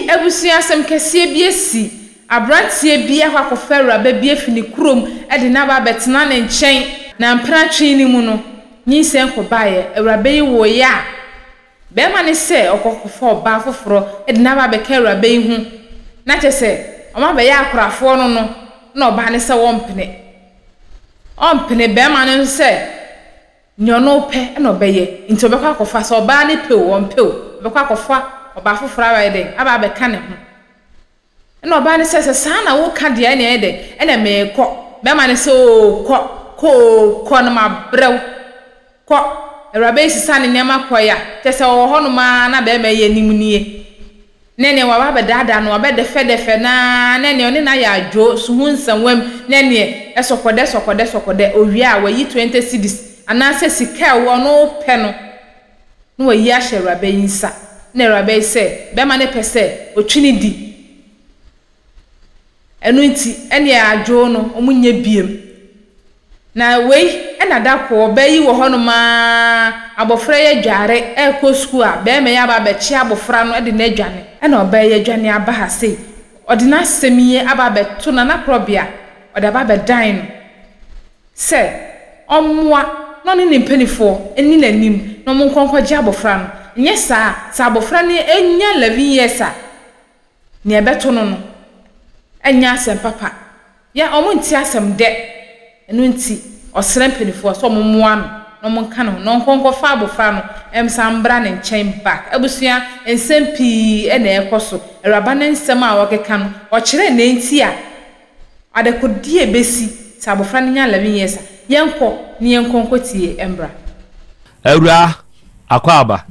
Ei abusua asɛm kɛseɛ bi asi, abranteɛ bi akɔ akɔfa awuraba bi afi ne kurom de no aba abɛtena ne nkyɛn. Na mpena twe no mu no, nyinsɛn kɔbaeɛ, awuraba yi woeɛ a, barima no sɛ ɔkɔ akɔfa ɔbaa foforɔ de no aba abɛka awuraba yi ho, na kyerɛ sɛ wɔabɛyɛ akorafoɔ no no, na ɔbaa no sɛ ɔmpene. Ɔmpene, barima no nso sɛ Nea ɔno pɛ na ɔbɛyɛ, nti ɔbɛkɔ akɔfa, sɛ ɔbaa no pɛ o, ɔmpɛ o, ɔbɛkɔ akɔfa ɔbaa foforɔ aba ayɛ dɛn, aba abɛka ne ho. Ɛna ɔbaa no sɛ, sɛ saa na woka deɛ ɛne ɛyɛ dɛn, ɛna meekɔ. Bɛrima no sɛ, oo kɔ, kɔ oo, kɔ na mabrɛ wo, kɔ. Awuraba yi sesa ne nneɛma kɔe a, kyerɛ sɛ ɔwɔ hɔnom ara na bɛrima yi anim nie. Na ɛneɛ waba abɛdaadaa no, wabɛdɛfɛdɛfɛ no ara, na ɛneɛ ɔne no ayɛ adwo, suhu nsɛnwam, na ɛneɛ sɔkɔdɛ, sɔkɔdɛ, sɔkɔdɛ, ɔwie a, wayi 20 cedis, anaasɛ sika a ɔno pɛ no, na wayi ahyɛ awuraba yi nsa, na awuraba yi sɛ, bɛrima no pɛ sɛ ɔtwi no di. Ɛno nti, ɛneɛ adwoo no, wɔnyɛ biom. Na wei na da ko, ɔbaa yi wɔ hɔnom ara, abɔfra yi adware rekɔ sukuu a, barima yi aba abɛkye abɔfra no de no adwane. Ɛna ɔbaa yi adwane aba ha sei, ɔde n'asɛm yi aba abɛto Nana Korɔbea, ɔde aba abɛdan no sɛ ɔmmoa na ɔne ne mpanimfoɔ nni n'anim na wɔnkɔ nkɔgye abɔfra no. Nyɛ saa a, sɛ abɔfra no nya 11 years a, Nea ɛbɛto no no nyɛ asɛm papa. Yɛ wɔnte asɛm dɛ. Ɛno nti, ɔsrɛ mpanimfoɔ sɛ wɔmmoa no na wɔnka ne ho na ɔnkɔ nkɔfa abɔfra no nsan mbra ne nkyɛn back. Abusua, nsɛm pii na ɛrekɔ so. Awuraba no nsɛm a ɔrekeka no, ɔkyerɛ nea nti a adekodeɛ a ɛbɛsi sɛ abɔfra no nya 11 years a, yɛnkɔ na yɛnkɔ nkɔtie mbra. Awuraa, akwaaba.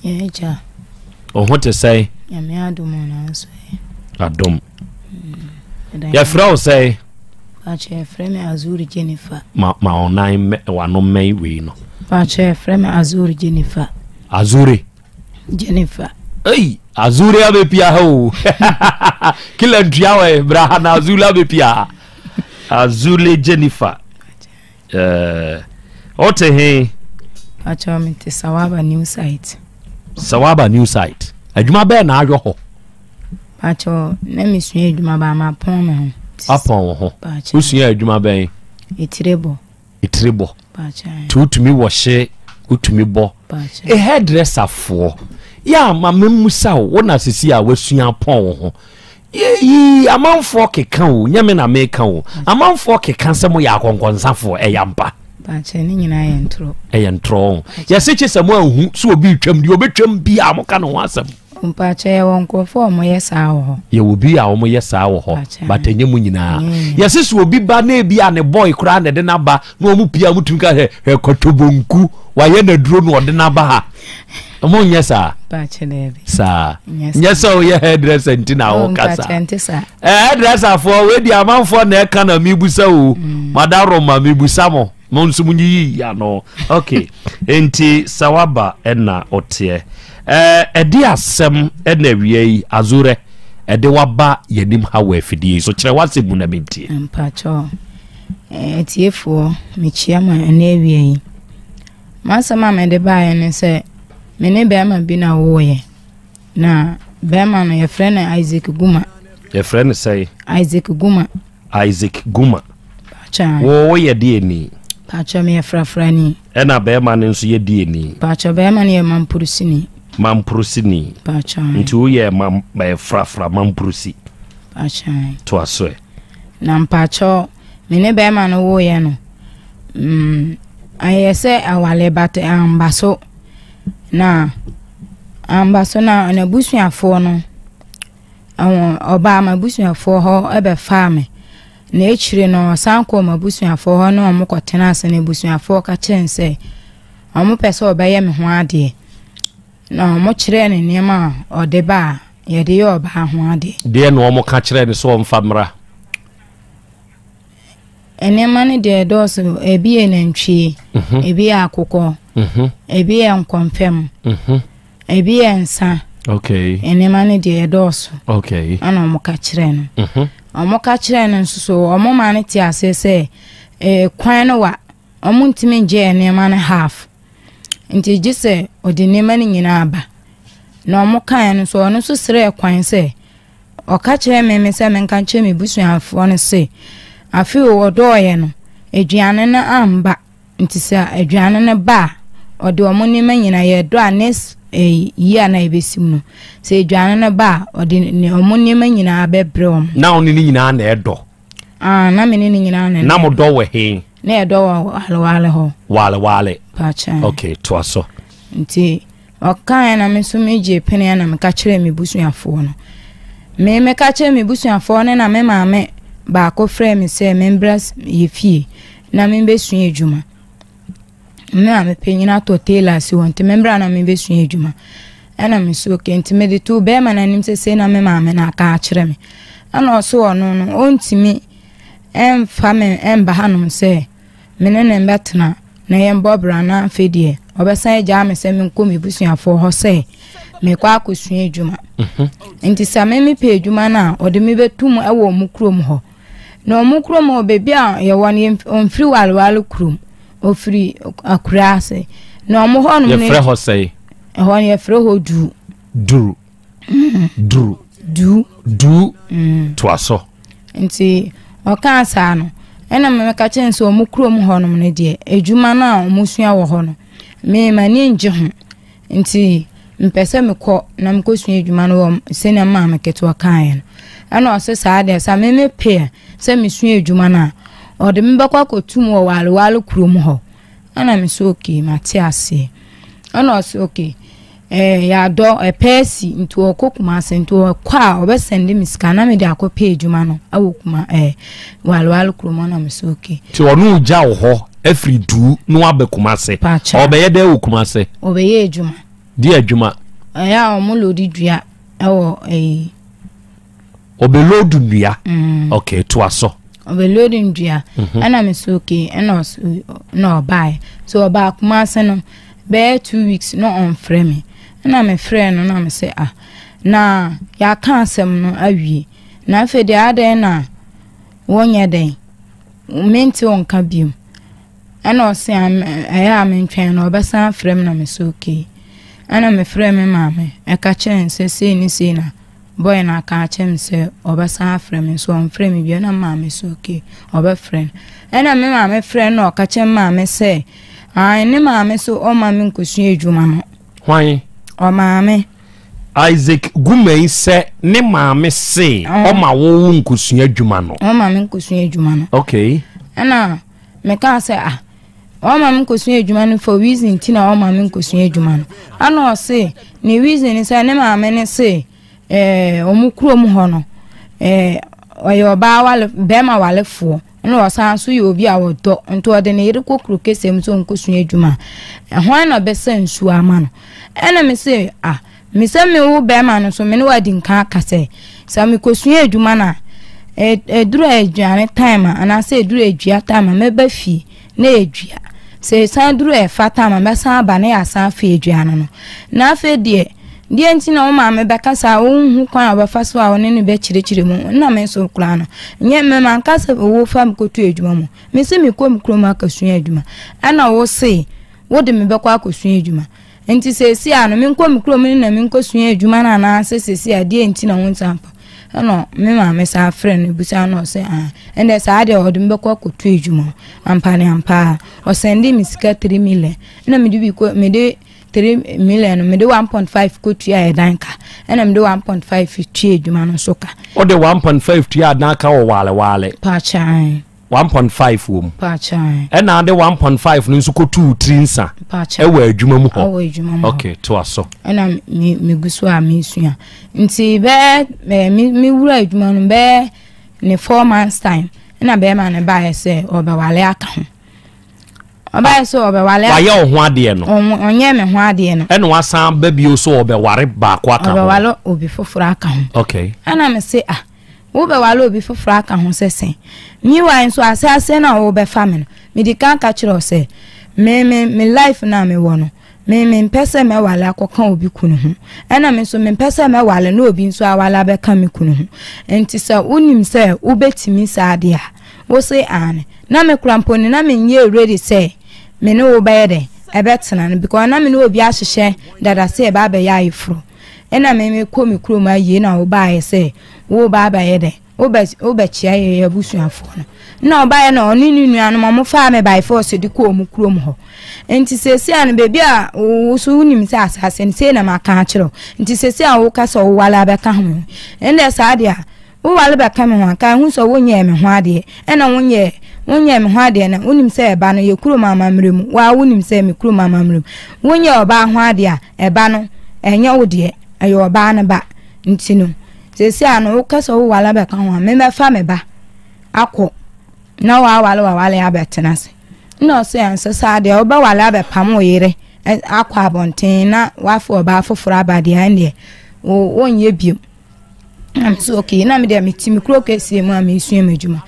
Yɛn agya. Wo ho te sɛn? Nyame adom o nanso ɛ. Adom. Mm, Yɛfrɛ wo sɛn? Pakyɛ yɛfrɛ me Azuri Jennifer. Ma ma ɔnan mɛ wano mmɛn wei no. Pakyɛ yɛfrɛ me Azuri Jennifer. Azuri. Jennifer. Ei, Azuri abɛpia ha o. Kila ntua wɔ bra ha na Azuri abɛpia ha. Azuri Jennifer. Eh, wote he? Pakyɛ mete Sawaba new site. Sawaba new site. Adwuma bɛɛ na ayɔ hɔ? Pakyɛ na mesua adwuma ba mapɔn me ho. Apɔn wo ho. Wosua adwuma bɛn? Etire bɔ. Etire bɔ. Nti wotumi wɔhye, wotumi bɔ. E hairdresser foɔ. Yɛ a ma memmusa wo, wo na sisi a wasua apɔn wo ho. Yii amanfoɔ keka o, nyɛ me na meka o. Amanfoɔ keka sɛ moyɛ akɔnkɔnsafoɔ, ɛyɛ ampa? Baakyɛ ne nyinaa yɛ ntorɔ. Ɛyɛ ntorɔ o. Yɛse kye sɛ mo anhu sɛ obi retwam, deɛ ɔbɛtwam biara moka ne ho asɛm. Mpakyɛ yɛwɔ nkurɔfoɔ a wɔyɛ saa wɔ hɔ. Yɛwɔ bi a wɔyɛ saa wɔ hɔ, but ɛnyɛ mu nyinaa. Yɛse sɛ obi ba na ebi a ne boy koraa na ɛde n'aba na wɔn pii a wɔtumi ka sɛ hwɛ kɔtɔbonku wayɛ n'aduro na ɔde n'aba ha. Mo nyɛ saa. Saa. Nyɛ sɛ woyɛ hairdresser nti na oh, woka saa. Eh, hairdresser foɔ wei di amanfoɔ na ɛka na mibusa o. Mm. Madaro ma mibusa mo. Mo nso mo nyiyi ano. Okay. Nti sɛ waba ɛna ɔteɛ. Eh, ɛde asɛm ɛna awia yi azurɛ ɛde waba yɛnim ha wɔ afidie yi so kyerɛ w'asɛm mu na mentie. Mpakyɛw. Eh, atiefoɔ mekyia ma ɛna awia yi. M'asɛm a mede baeɛ ne sɛ, me ne bɛrima bi na woeɛ. Na bɛrima no, yɛfrɛ no Isaac Guma. Yɛfrɛ no sɛn? Isaac Guma. Isaac Guma. Pakyɛ. Wo woyɛ deɛ ni? Pakyɛ meyɛ frafrani. Ɛna bɛrima no nso yɛ deɛ ni? Pakyɛ bɛrima no yɛ mampurusini. Mampurusini. Pakyɛ. Nti woyɛ mam ɛɛ frafra mampurusi. Pakyɛ. Toa so ɛ. Na mpakyɛ me ne bɛrima no woeɛ no, mm, ayɛ sɛ awale but amba so. Na amba so na n'abusuafoɔ no, ɔbaa m'abusuafoɔ hɔ bɛfaa me. Na akyire no, ɔsan kɔɔ m'abusuafoɔ hɔ ne wɔn kɔtenaa ase. Na abusuafoɔ ka kyerɛɛ no sɛ wɔpɛ sɛ ɔbɛyɛ me ho adeɛ. Na wɔkyerɛɛ no nneɛma a ɔde ba a yɛde yɛ ɔbaa ho adeɛ. Deɛ na wɔka kyerɛɛ no sɛ ɔmfa mmra? Nneɛma no deɛ ɛdɔɔso, ebi yɛ nantwie, mhm. ebi yɛ akokɔ, mhm. ebi yɛ nkɔmfɛm, mhm. ebi yɛ nsa. Okay. Nneɛma no deɛ ɛdɔɔso. Okay. Ɛna wɔn ka kyerɛ no. Wɔn ka kyerɛ no nso so wɔn maa no te aseɛ sɛ ɛɛ eh, kwan no wa wɔn ntumi ngye nneɛma no half. Nti gye sɛ ɔde nneɛma no nyinaa ba. Na ɔmo kaeɛ no nso ɔno nso srɛɛ kwan sɛ ɔka kyerɛɛ me me sɛ menka nkyerɛ me busuafoɔ no se afe o ɔdɔɔeɛ no aduane no amba nti sɛ aduane no ba a ɔde ɔmo nneɛma nyinaa yɛdɔ a next eh, year na yɛbɛsi mu no sɛ aduane no ba a ɔde ne ɔmo nneɛma nyinaa bɛbrɛ ɔmo. Na ɔne ne nyinaa na ɛdɔ. Ah, na me ne ne nyinaa na Na mo dɔ wɔ he? Na yɛdɔ wɔ walewale hɔ. Walewale. Pakyɛ. Okay, toa so. Nti ɔkaeɛ na me nso megyee peneɛ na meka kyerɛɛ me busuafoɔ no. Me meka kyerɛɛ me busuafoɔ no na me maame baako frɛɛ me sɛ membra yɛ fie na membɛsua adwuma. Me maame panyin atɔ tailor asi hɔ nti membra na membɛsua adwuma. Ɛna me so okay nti mede too bɛrima no anim sɛ sei na me maame no aka akyerɛ me. Ɛna ɔso ɔno no ɔntumi ɛmfa me ɛmba hanom sɛ me ne no mbɛtena na yɛmbɔ bra na afei deɛ ɔbɛsan agyaa me sɛ menkɔ m'abusuafoɔ hɔ sɛ mekɔ akɔsua adwuma. Mhm. Nti sɛ me mepɛ adwuma no a ɔde me bɛto mu wɔ ɔmo kurom hɔ. Na ɔmo kurom hɔ baabi a yɛwɔ no ɔmfiri walewale kurom ɔfiri akura ase. Na ɔmo hɔ nom no yɛfrɛ hɔ sɛe? Ɛhɔ no yɛfrɛ hɔ Duru. Duru. Duru. Du. Du. Mm. Toa so. Nti ɔkaa saa no, ɛna meka kyerɛ no sɛ wɔn kurom hɔnom no deɛ, adwuma no a wɔsua wɔ hɔ no, me m'ani ngye ho. Nti mpɛ sɛ mekɔ na mekɔsua adwuma no wɔ sɛnea maame ketewa kaeɛ no. Ɛna ɔse saa deɛ sɛ me mepɛ sɛ mesua adwuma no a, ɔde me bɛkɔ akɔtum wɔ Walewale kurom hɔ. Ɛna me sɛ okay mate aseɛ. Ɛna ɔsɛ okay ɛɛ yɛadɔ ɛpɛ asi nti ɔkɔ Kumase nti ɔkɔ a ɔbɛsɛnde me sika na mede akɔpɛ adwuma no ɛwɔ Kuma ɛɛ Walewale kurom ɛna me sɛ okay. Nti ɔno gya wo hɔ afiri duu na waba Kumase. Pakyɛ. Ɔbɛyɛ dɛ wɔ Kumase? Ɔbɛyɛ adwuma. Di adwuma. Ɛyɛ a ɔmo lodi dua ɛwɔ ɛyi. Ɔbɛloodu nnua. Mm. Ok, toa so. Ɔbɛloodu nnua. Mhm. Ɛna me so ok, ɛna ɔso na ɔbaeɛ. So ɔbaa Kumase no bɛyɛ 2 weeks na ɔmfrɛ me. Ɛna me frɛ no na me sɛ ah na yɛaka asɛm no awie. Na afei deɛ adɛn na wonyɛ dɛn? Mente wo nka biom. Ɛna ɔse ɛyɛ a mentwɛn no ɔbɛsan afrɛ me na me so ok. Ɛna mefrɛ me maame ɛka kyerɛ no sɛ sei ne sei na Boy no aka akyerɛ me sɛ ɔbɛsan afrɛ me nso ɔmfrɛ me bio na maame so okay ɔbɛfrɛ no. Ɛna me maame frɛ no na ɔka kyerɛ me maame sɛ ae ne maame so ɔmma me nkɔsua adwuma no. Hwan? Ɔmaame. Isaac Gumei sɛ ne maame se ɔma wo wo nkɔsua adwuma no. Ɔma me nkɔsua adwuma no. Okay. Ɛna mekaa sɛ ah ɔma me nkɔsua adwuma no for reason ti na ɔma me nkɔsua adwuma no. Ɛna ɔse ne reason ne sɛ ne maame ne se ɛɛ wɔn kurom hɔ no ɛɛ ɔyɛ ɔbaa wale bɛrima walefoɔ ɛna ɔsan nso yɛ obi a ɔdɔ nti ɔde ne yere kɔ kuro kɛseɛ mu sɛ ɔnkɔsua adwuma a ɛhwan na ɔbɛsa nsuo ama no ɛna me se ah me sɛ me wo bɛrima no so me ne wadi nka aka sɛ sɛ mekɔsua adwuma no a ɛduru aduane time a anaasɛ ɛduru adua time a mɛba fie na yɛdua. Sɛ ɛsan duru a ɛfata a, mɛsan aba na yɛasan afe aduane no. Na afei deɛ, deɛ nti na wo maame bɛka saa, wonhu kwan a wɔbɛfa so a wɔne no bɛkyerɛkyerɛ mu. Na me nso koraa no, nyɛ me manka sɛ wofa me kɔtu adwuma mu. Me se mekɔ me kurom akɔsua adwuma. Ɛna wo se wode me bɛkɔ akɔsua adwuma. Nti seesei a no menkɔ me kurom no na menkɔsua adwuma no anaasɛ seesei a deɛ nti na wo nsa mfa ɛna me maame san frɛ no bisa no ɔsɛ ah ɛnɛ saa deɛ ɔde me bɛkɔ akɔtu adwuma ampa ne ampa a ɔsɛnde me sika 3 million ɛna mede bi kɔ mede 3 million no mede 1.5 kɔtua ɛdan ka ɛna mede 1.5 tua adwuma no nso ka. Wode 1.5 tua adan ka wɔ waale waale. Paakyan. 1.5 wɔ mu. Ɛna ade 1.5 no nso kɔtu wo tiri nsa ɛwɔ adwuma mu hɔ. Ɛwɔ adwuma mu hɔ. Okay, toa so. Ɛna me megu so a mesua. Nti bɛɛ me me wura adwuma no bɛɛ ne 4 months time ɛna bɛrima no baeɛ sɛ ɔbɛwale aka ho. Ɔbaeɛ sɛ ɔbɛwale. Wayɛ wo ho adeɛ no. Ɔnyɛ me ho adeɛ no. Ɛna wasan ba bio so ɔbɛware baako aka ho. Ɔbɛwale obi foforɔ aka ho. Okay. Ɛna me se ah wobɛwale obi foforɔ aka ho sɛ sɛn. Meanwhile nso asase no a wobɛfa me no, mede kan ka kyerɛ wo sɛ me me me life no a mewɔ no, me mempɛ sɛ mɛwale akɔka obi kunu ho. Ɛna me nso mempɛ sɛ mɛwale na obi nso awale abɛka me kunu ho. Nti sɛ wonim sɛ wobɛtumi saa deɛ a, wo se aane. Na me kora mpo no na menyɛɛ ready sɛ me ne wo bɛyɛ dɛn ɛbɛtena no because na me ne obi ahyehyɛ dada sɛ yɛba abɛyɛ ayeforɔ. Ɛna me mekɔ me kurom ayie na wobaeɛ sɛ woreba abɛyɛ dɛn? Wobɛ wobɛkyea yɛn abusuafoɔ no. Na ɔbaeɛ na ɔne ne nuanom ɔmo faa me by force de kɔɔ ɔmo kurom hɔ. Nti seesei a no baabi a wo so wonim sɛ asase no sei na maka akyerɛ wo. Nti seesei a woka sɛ wowale abɛka ho. Ɛndeɛ saa deɛ a Wo ware bɛka me ho a, ka hu sɛ wonyɛɛ me ho adeɛ, ɛna wonyɛɛ, wonyɛɛ me ho adeɛ na wonim sɛ ɛba no yɛ kurom amammerɛ mu, wo ara wonim sɛ me kurom amammerɛ mu. Wonyɛɛ ɔbaa ho adeɛ a, ɛba no, ɛnyɛ wo deɛ, ɛyɛ ɔbaa no ba. Nti no, seesei a no woka sɛ wo ware bɛka ho a, memɛfa me ba akɔ na waware waware abɛtena ase. Ɛna ɔse ɛnsɛ saa deɛ, wobɛware abɛpam wo yere akɔ abɔnten na wafa ɔbaa foforɔ aba deɛ, ɛndeɛ wonyɛ biom. Na me so okay na me deɛ mete me kuro kɛseɛ mu a mesua m'adwuma.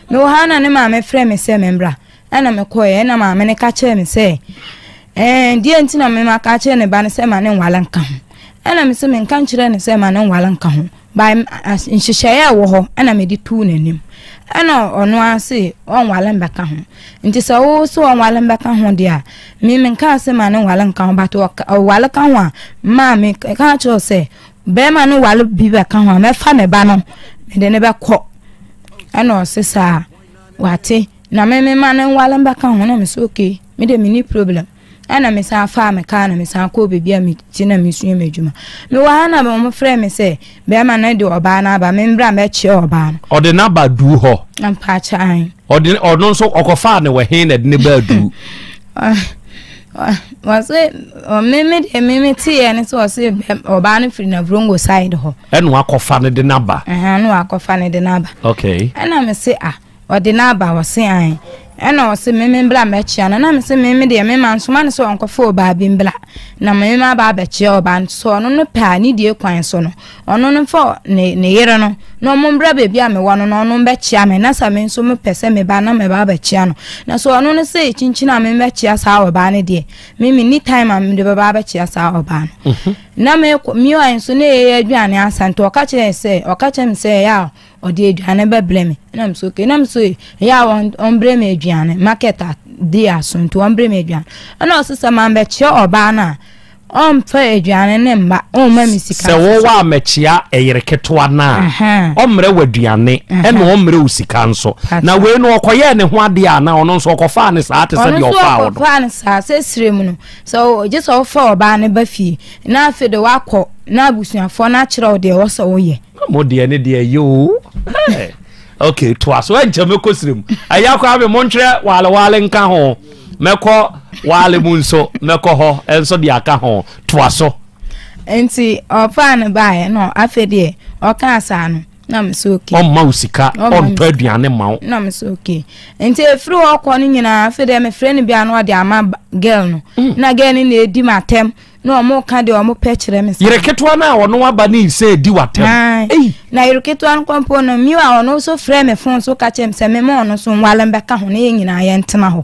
Mewɔ ha na ne maame frɛ me sɛ membra ɛna mekɔɛ ɛna maame no ka kyerɛ me sɛ ɛɛ deɛ nti na mema ka kyerɛ ne ba no sɛ ma ne nwale nka ho ɛna me sɛ menka nkyerɛ no sɛ ma ne nwale nka ho by nhyehyɛeɛ a ɛwɔ hɔ ɛna mede tuu n'anim ɛna ɔno ara se ɔnwale mbɛka ho nti sɛ wo sɛ ɔnwale mbɛka ho deɛ a me menka sɛ ma ne nwale nka ho but ɔwale ka ho a maa me ka kyerɛ sɛ Bɛrima no ware bi bɛka ho a, mɛfa me ba no mede no bɛkɔ. Ɛna ɔse saa, wate. Na me me ma no nware mbɛka ho na me sɛ okay, me de menni problem. Ɛna me san faa me kaa na me san kɔɔ baabi a me ti na mesua m'adwuma. Mewɔ ha na wɔn frɛ me sɛ bɛrima no de ɔbaa no aba, me mbra mɛkyerɛ ɔbaa no. Ɔde no aba duu hɔ? Mpakyɛ ae. Ɔde ɔno nso ɔkɔfaa no wɔ he na ɛde no baa duu? Wɔse me me deɛ me me teɛ ne sɛ ɔse ɔbaa no firi Navrongo side hɔ. Ɛna wakɔfa no de n'aba. Ɛhɛn na wakɔfa no de n'aba. Okay. Ɛna me se ah ɔde n'aba ɔse ae ɛna ɔse me me mbra mɛkyea no na me se me me deɛ me ma nsoma no sɛ ɔnkɔfa ɔbaa bi mbra na me ma aba abɛkyea ɔbaa no so ɔno no pɛ a ne die kwan so no Ɔno no mfa ne ne yere no na ɔmo mbra beebi a mewɔ no na ɔno mbɛkyea me na sɛ me nso mepɛ sɛ meba na meba abɛkyea no. Na sɛ ɔno no sɛ kyinkyin a membɛkyea saa ɔbaa no deɛ, me menni time a mede bɛba abɛkyea saa ɔbaa no. Mhm. Na me me nso na yɛyɛ aduane asa nti ɔka kyerɛ sɛ ɔka kyerɛ me sɛ ɛyɛ a ɔde aduane bɛbrɛ me. Na me so okay na me so ɛyɛ a ɔmbrɛ me aduane market di aso nti ɔmbrɛ me aduane. Ɛna ɔse sɛ mambɛkyea ɔbaa no a Ɔmfa aduane no mma, ɔmma me sika Sɛ wo a mɛkyea ɛyere ketewa no a, ɔmmrɛ wo aduane ɛna ɔmmrɛ wo sika nso. Na wei no ɔkɔyɛɛ ne ho adeɛ anaa ɔno nso ɔkɔfaa no saa te sɛ deɛ ɔfaa wo no? Ɔno nso ɔkɔfaa no saa sɛ serɛ mu no, sɛ gye sɛ wofa ɔbaa no ba fie na afei de woakɔ na abusuafoɔ no akyerɛ wo deɛ ɛwɔ sɛ woyɛ. Mo deɛ ne deɛ yɛ o. Ok, toa so ɛnkyɛ mɛkɔ serɛ mu. Ɛyɛ akɔ abe montwerɛ wale wale nka ho. Mɛkɔ waale mu nso mɛkɔ hɔ nso de aka ho. Toa so. Nti ɔfaa no baeɛ na afei deɛ ɔkaa saa no na me so okay. Ɔmma wo sika, ɔntɔ aduane ma wo. Na me so okay. Nti efiri hɔ kɔ no nyinaa afei deɛ mefrɛ no bi a na ɔde ama girl no. Mm. Na girl no na edi m'atɛm na wɔn ka deɛ wɔn pɛ kyerɛ me saa. Yere ketewa no a ɔno aba ne nsa edi w'atɛm. Na yere ketewa no kɔmpo no mi a ɔno nso frɛ me fon so ka kyerɛ me sɛ me ma ɔno nso nwale mbɛka ho na yɛn nyinaa yɛn ntena hɔ.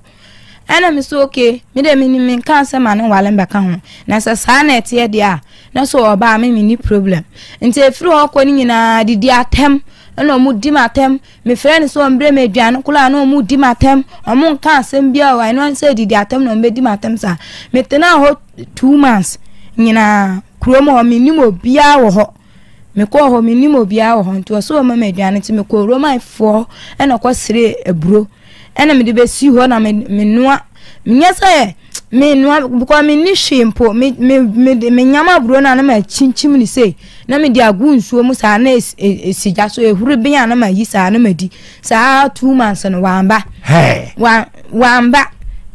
Ɛna me so okay me deɛ me nim me nka sɛ ma ne nwale mbɛka ho na sɛ saa na ɛteɛ deɛ a na so ɔbaa me me ni problem. Nti efiri hɔ kɔ ne nyinaa didi atɛm ɛna wɔn di m'atɛm. Mefrɛ no sɛ ɔmbrɛ me aduane koraa na ɔmo di m'atɛm, ɔmo nka asɛm biara o, ɛno ara ne sɛ didi atɛm na ɔmo bɛdi m'atɛm saa. Metenaa hɔ 2 months nyinaa, kurom hɔ mennim obiara wɔ hɔ. Mekɔɔ hɔ mennim obiara wɔ hɔ nti ɔsɛ ɔma me aduane nti mekɔɔ Romanfoɔ hɔ ɛna kɔsrɛɛ aburo ɛna mede bɛsii hɔ na menoa. Menyɛ sɛ menoa because menni hwee mpo me me me menyam aburo no a na makyinkyim no sei na mede agu nsuo mu saa na esi gya so ehuru ben a na mayi saa na madi saa 2 months no wamba wa wamba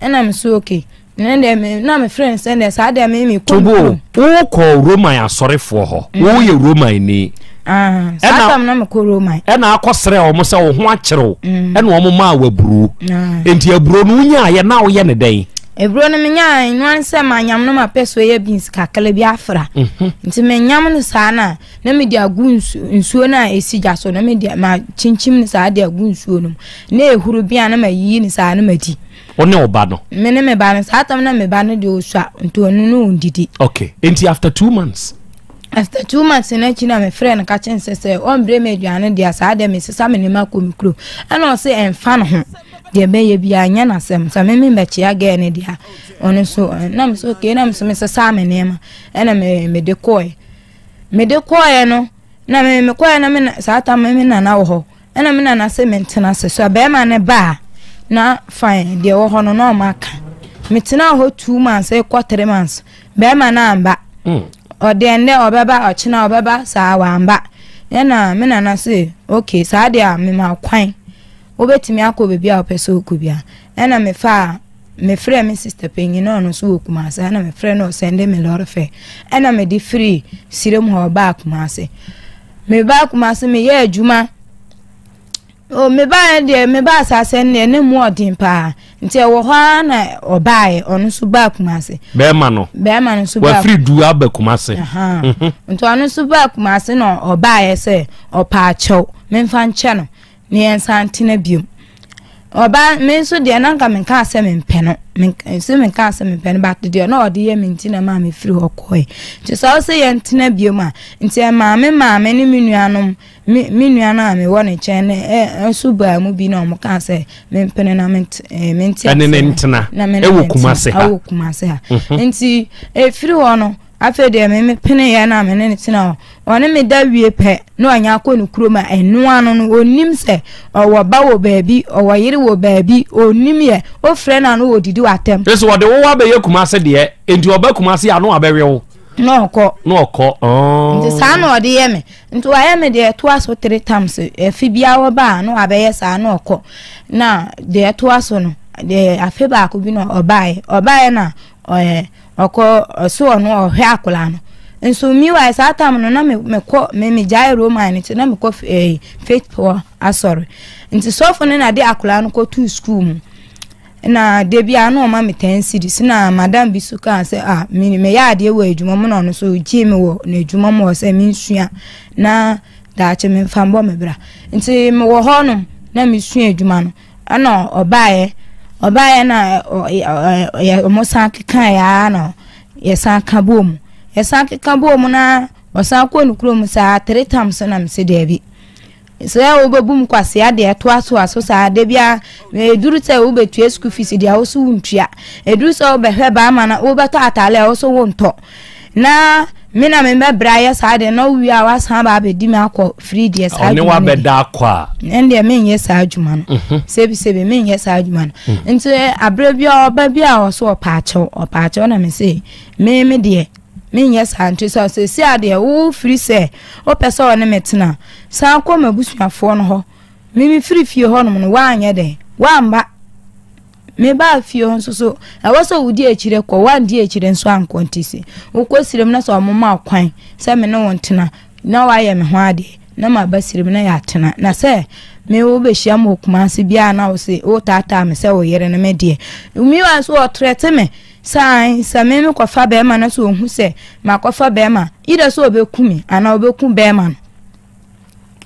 ɛna me so okay na deɛ me na me frɛ no sɛ deɛ saa deɛ me me kɔ Tobo wokɔ Roman asɔrefoɔ hɔ mm. woyɛ Roman ni ah, saa tam na mekɔ Roman ɛna akɔsrɛ wɔn sɛ wo ho akyerɛw mm. ɛna wɔn maa wɔ aburo ah. nti aburo no wonyaayɛ na woyɛ ne dɛn Eburo no menyaa no ara ne sɛ manyam no mapɛ soya beans kakra bi afra. Mhm. Nti menyam no saa na na mede agu nsu nsuo no a ɛsi gya so na mede makyinkyim no saa de agu nsuo no mu. Na ehuru bi a na mayiyi no saa na madi. Wo ne wo ba no? Me ne me ba no saa tam na me ba no deɛ ɔsua nti ɔno no ɔndidi. Okay, nti after 2 months? After 2 months no akyi na mefrɛ no ka kyerɛ no sɛ sɛ ɔmbrɛ me aduane deɛ saa deɛ mesesa me nneɛma kɔ me kurom. Ɛna ɔse ɛmfa ne ho deɛ bɛyɛ biara nyɛ n'asɛm sɛ me membɛkyea gɛɛ no deɛ a ɔno nso na me so okay na me so mesesaa me nneɛma ɛna me mede kɔɛ. Mede kɔɔɛ no, na me mekɔɛ na me na saa tam me nana wɔ hɔ. Ɛna me nana se mentena ase. So bɛrima no ba a, na fine deɛ ɛwɔ hɔ no na ɔma aka. Metenaa hɔ 2 months kɔ 3 months. Bɛrima no amba. Ɔde ɛnnɛ ɔbɛba, ɔkyena ɔbɛba, saa wamba. Ɛna me nana se okay, saa deɛ a mema kwan. Wobɛtumi akɔ baabi a wopɛ sɛ wokɔ bia. Ɛna mefaa mefrɛ me sister panyin na ɔno nso wɔ Kumase. Ɛna mefrɛ no ɔsɛnde me lɔre fɛ. Ɛna mede firi Sirem hɔ baa Kumase. Mebaa Kumase meyɛ adwuma. O mebaa deɛ mebaa asase no deɛ ne mu ɔden paa. Nti ɛwɔ hɔ ara na ɔbaeɛ, ɔno nso baa Kumase. Bɛrima no. Bɛrima no nso baa. Wafiri du aba Kumase. Nti ɔno nso baa Kumase na ɔbaeɛ sɛ ɔpɛ akyɛw memfa nkyɛ no na yɛnsan ntena biom. Ɔbaa me nso deɛ na nka menkaa sɛ mempɛ no, nso menkaa sɛ mempɛ no but deɛ na ɔde yɛ me nti na maa mefiri hɔ kɔe. Nti sɛ ɔsɛ yɛntena biom a, nti ɛmaa me maame ne me nuanom me me nua no a mewɔ ne nkyɛn no ɛ nso baa mu bi na wɔn kaa sɛ mempene na mente ɛɛ mente ase. Ɛne ne ntena ɛwɔ Kumase ha. Ɛwɔ Kumase ha. Nti efiri hɔ no afei deɛ me mepene yɛ na me ne ne tena hɔ. Ɔne me da wie pɛ na ɔnya akɔ ne kurom a ɛno ano no onim sɛ ɔwɔ ba wɔ baabi, ɔwɔ yere wɔ baabi, onim yɛ. Ofrɛ no ano wɔ didi wɔ atɛm. Ɛsɛ wɔde wo abɛyɛ Kumase deɛ nti ɔba Kumase ano abɛwe wo. Na ɔkɔ. Na ɔkɔ. Oh. Nti saa na ɔde yɛ me. Nti wayɛ me deɛ ɛtoa so three times. Afe biara ɔba a na wabɛyɛ saa na ɔkɔ. Na deɛ ɛtoa so no, deɛ afe baako bi na ɔbaeɛ. Ɔbaeɛ na ɔyɛ ɔkɔ ɔso ɔno ɔhwɛ akwadaa no. Nso meanwhile saa time no na me mekɔ me megyae Roman no nti na mekɔ ɛɛ faith power asɔre. Nti sɔfo no na de akwadaa no kɔtoo school mu. Na da biara na ɔma me 10 cedis na madam bi so kaa sɛ ah me meyɛ adeɛ wɔ adwuma mu na ɔno nso gyee me wɔ n'adwuma mu hɔ sɛ mensua na daakye memfa mbɔ me bra. Nti mewɔ hɔ nom na mesua adwuma no ɛna ɔbaeɛ ɔbaeɛ na ɔ ɔmo san kekaeɛ ara na yɛsan ka bɔɔ mu. Yɛsan keka bɔɔ mu na ɔsan kɔɔ ne kurom saa three times na mese daabi. Sɛ wobɛbu mu kwasea deɛ ɛtoatoa so saa da biara ɛduru sɛ wobɛtua school fees deɛ wo so wontua ɛduru sɛ wobɛhwɛ ba ama no wobɛtɔ ataale a wo so wontɔ na me na mebɛbrɛ ayɛ saa deɛ na wowie a woasan ba abɛdi me akɔ firi deɛ saa adwuma no wabɛda akɔ a ɛndeɛ menyɛ saa adwuma no sɛbisɛbi menyɛ saa adwuma no nti aberɛ bi a ɔba bi a ɔso ɔpaakyɛw ɔpaakyɛw na me se me me deɛ menyɛ saa nti sɛ sɛsi a deɛ wofiri sɛ wopɛ sɛ ɔne me tena san kɔ m'abusuafoɔ no hɔ. Me mefiri fie hɔnom no, woanyɛ dɛn? Woamba. Mebaa fie hɔ nso so, ɛwɔ sɛ wodi akyire kɔ, woandi akyire nso ankɔ nti se wokɔ sirem na sɛ ɔmo ma kwan sɛ me ne wo ntena na woayɛ me ho adeɛ na maba sirem na yɛatena. Na sɛ me wobɛhyia me wɔ Kumase biara na wo se wotaataa me sɛ wo yere no me deɛ. Meanwhile nso ɔtrɛte me sɛ ae sɛ me mekɔfa bɛrima na sɛ ɔhu sɛ makɔfa bɛrima either sɛ ɔbɛku me anaa ɔbɛku bɛrima no.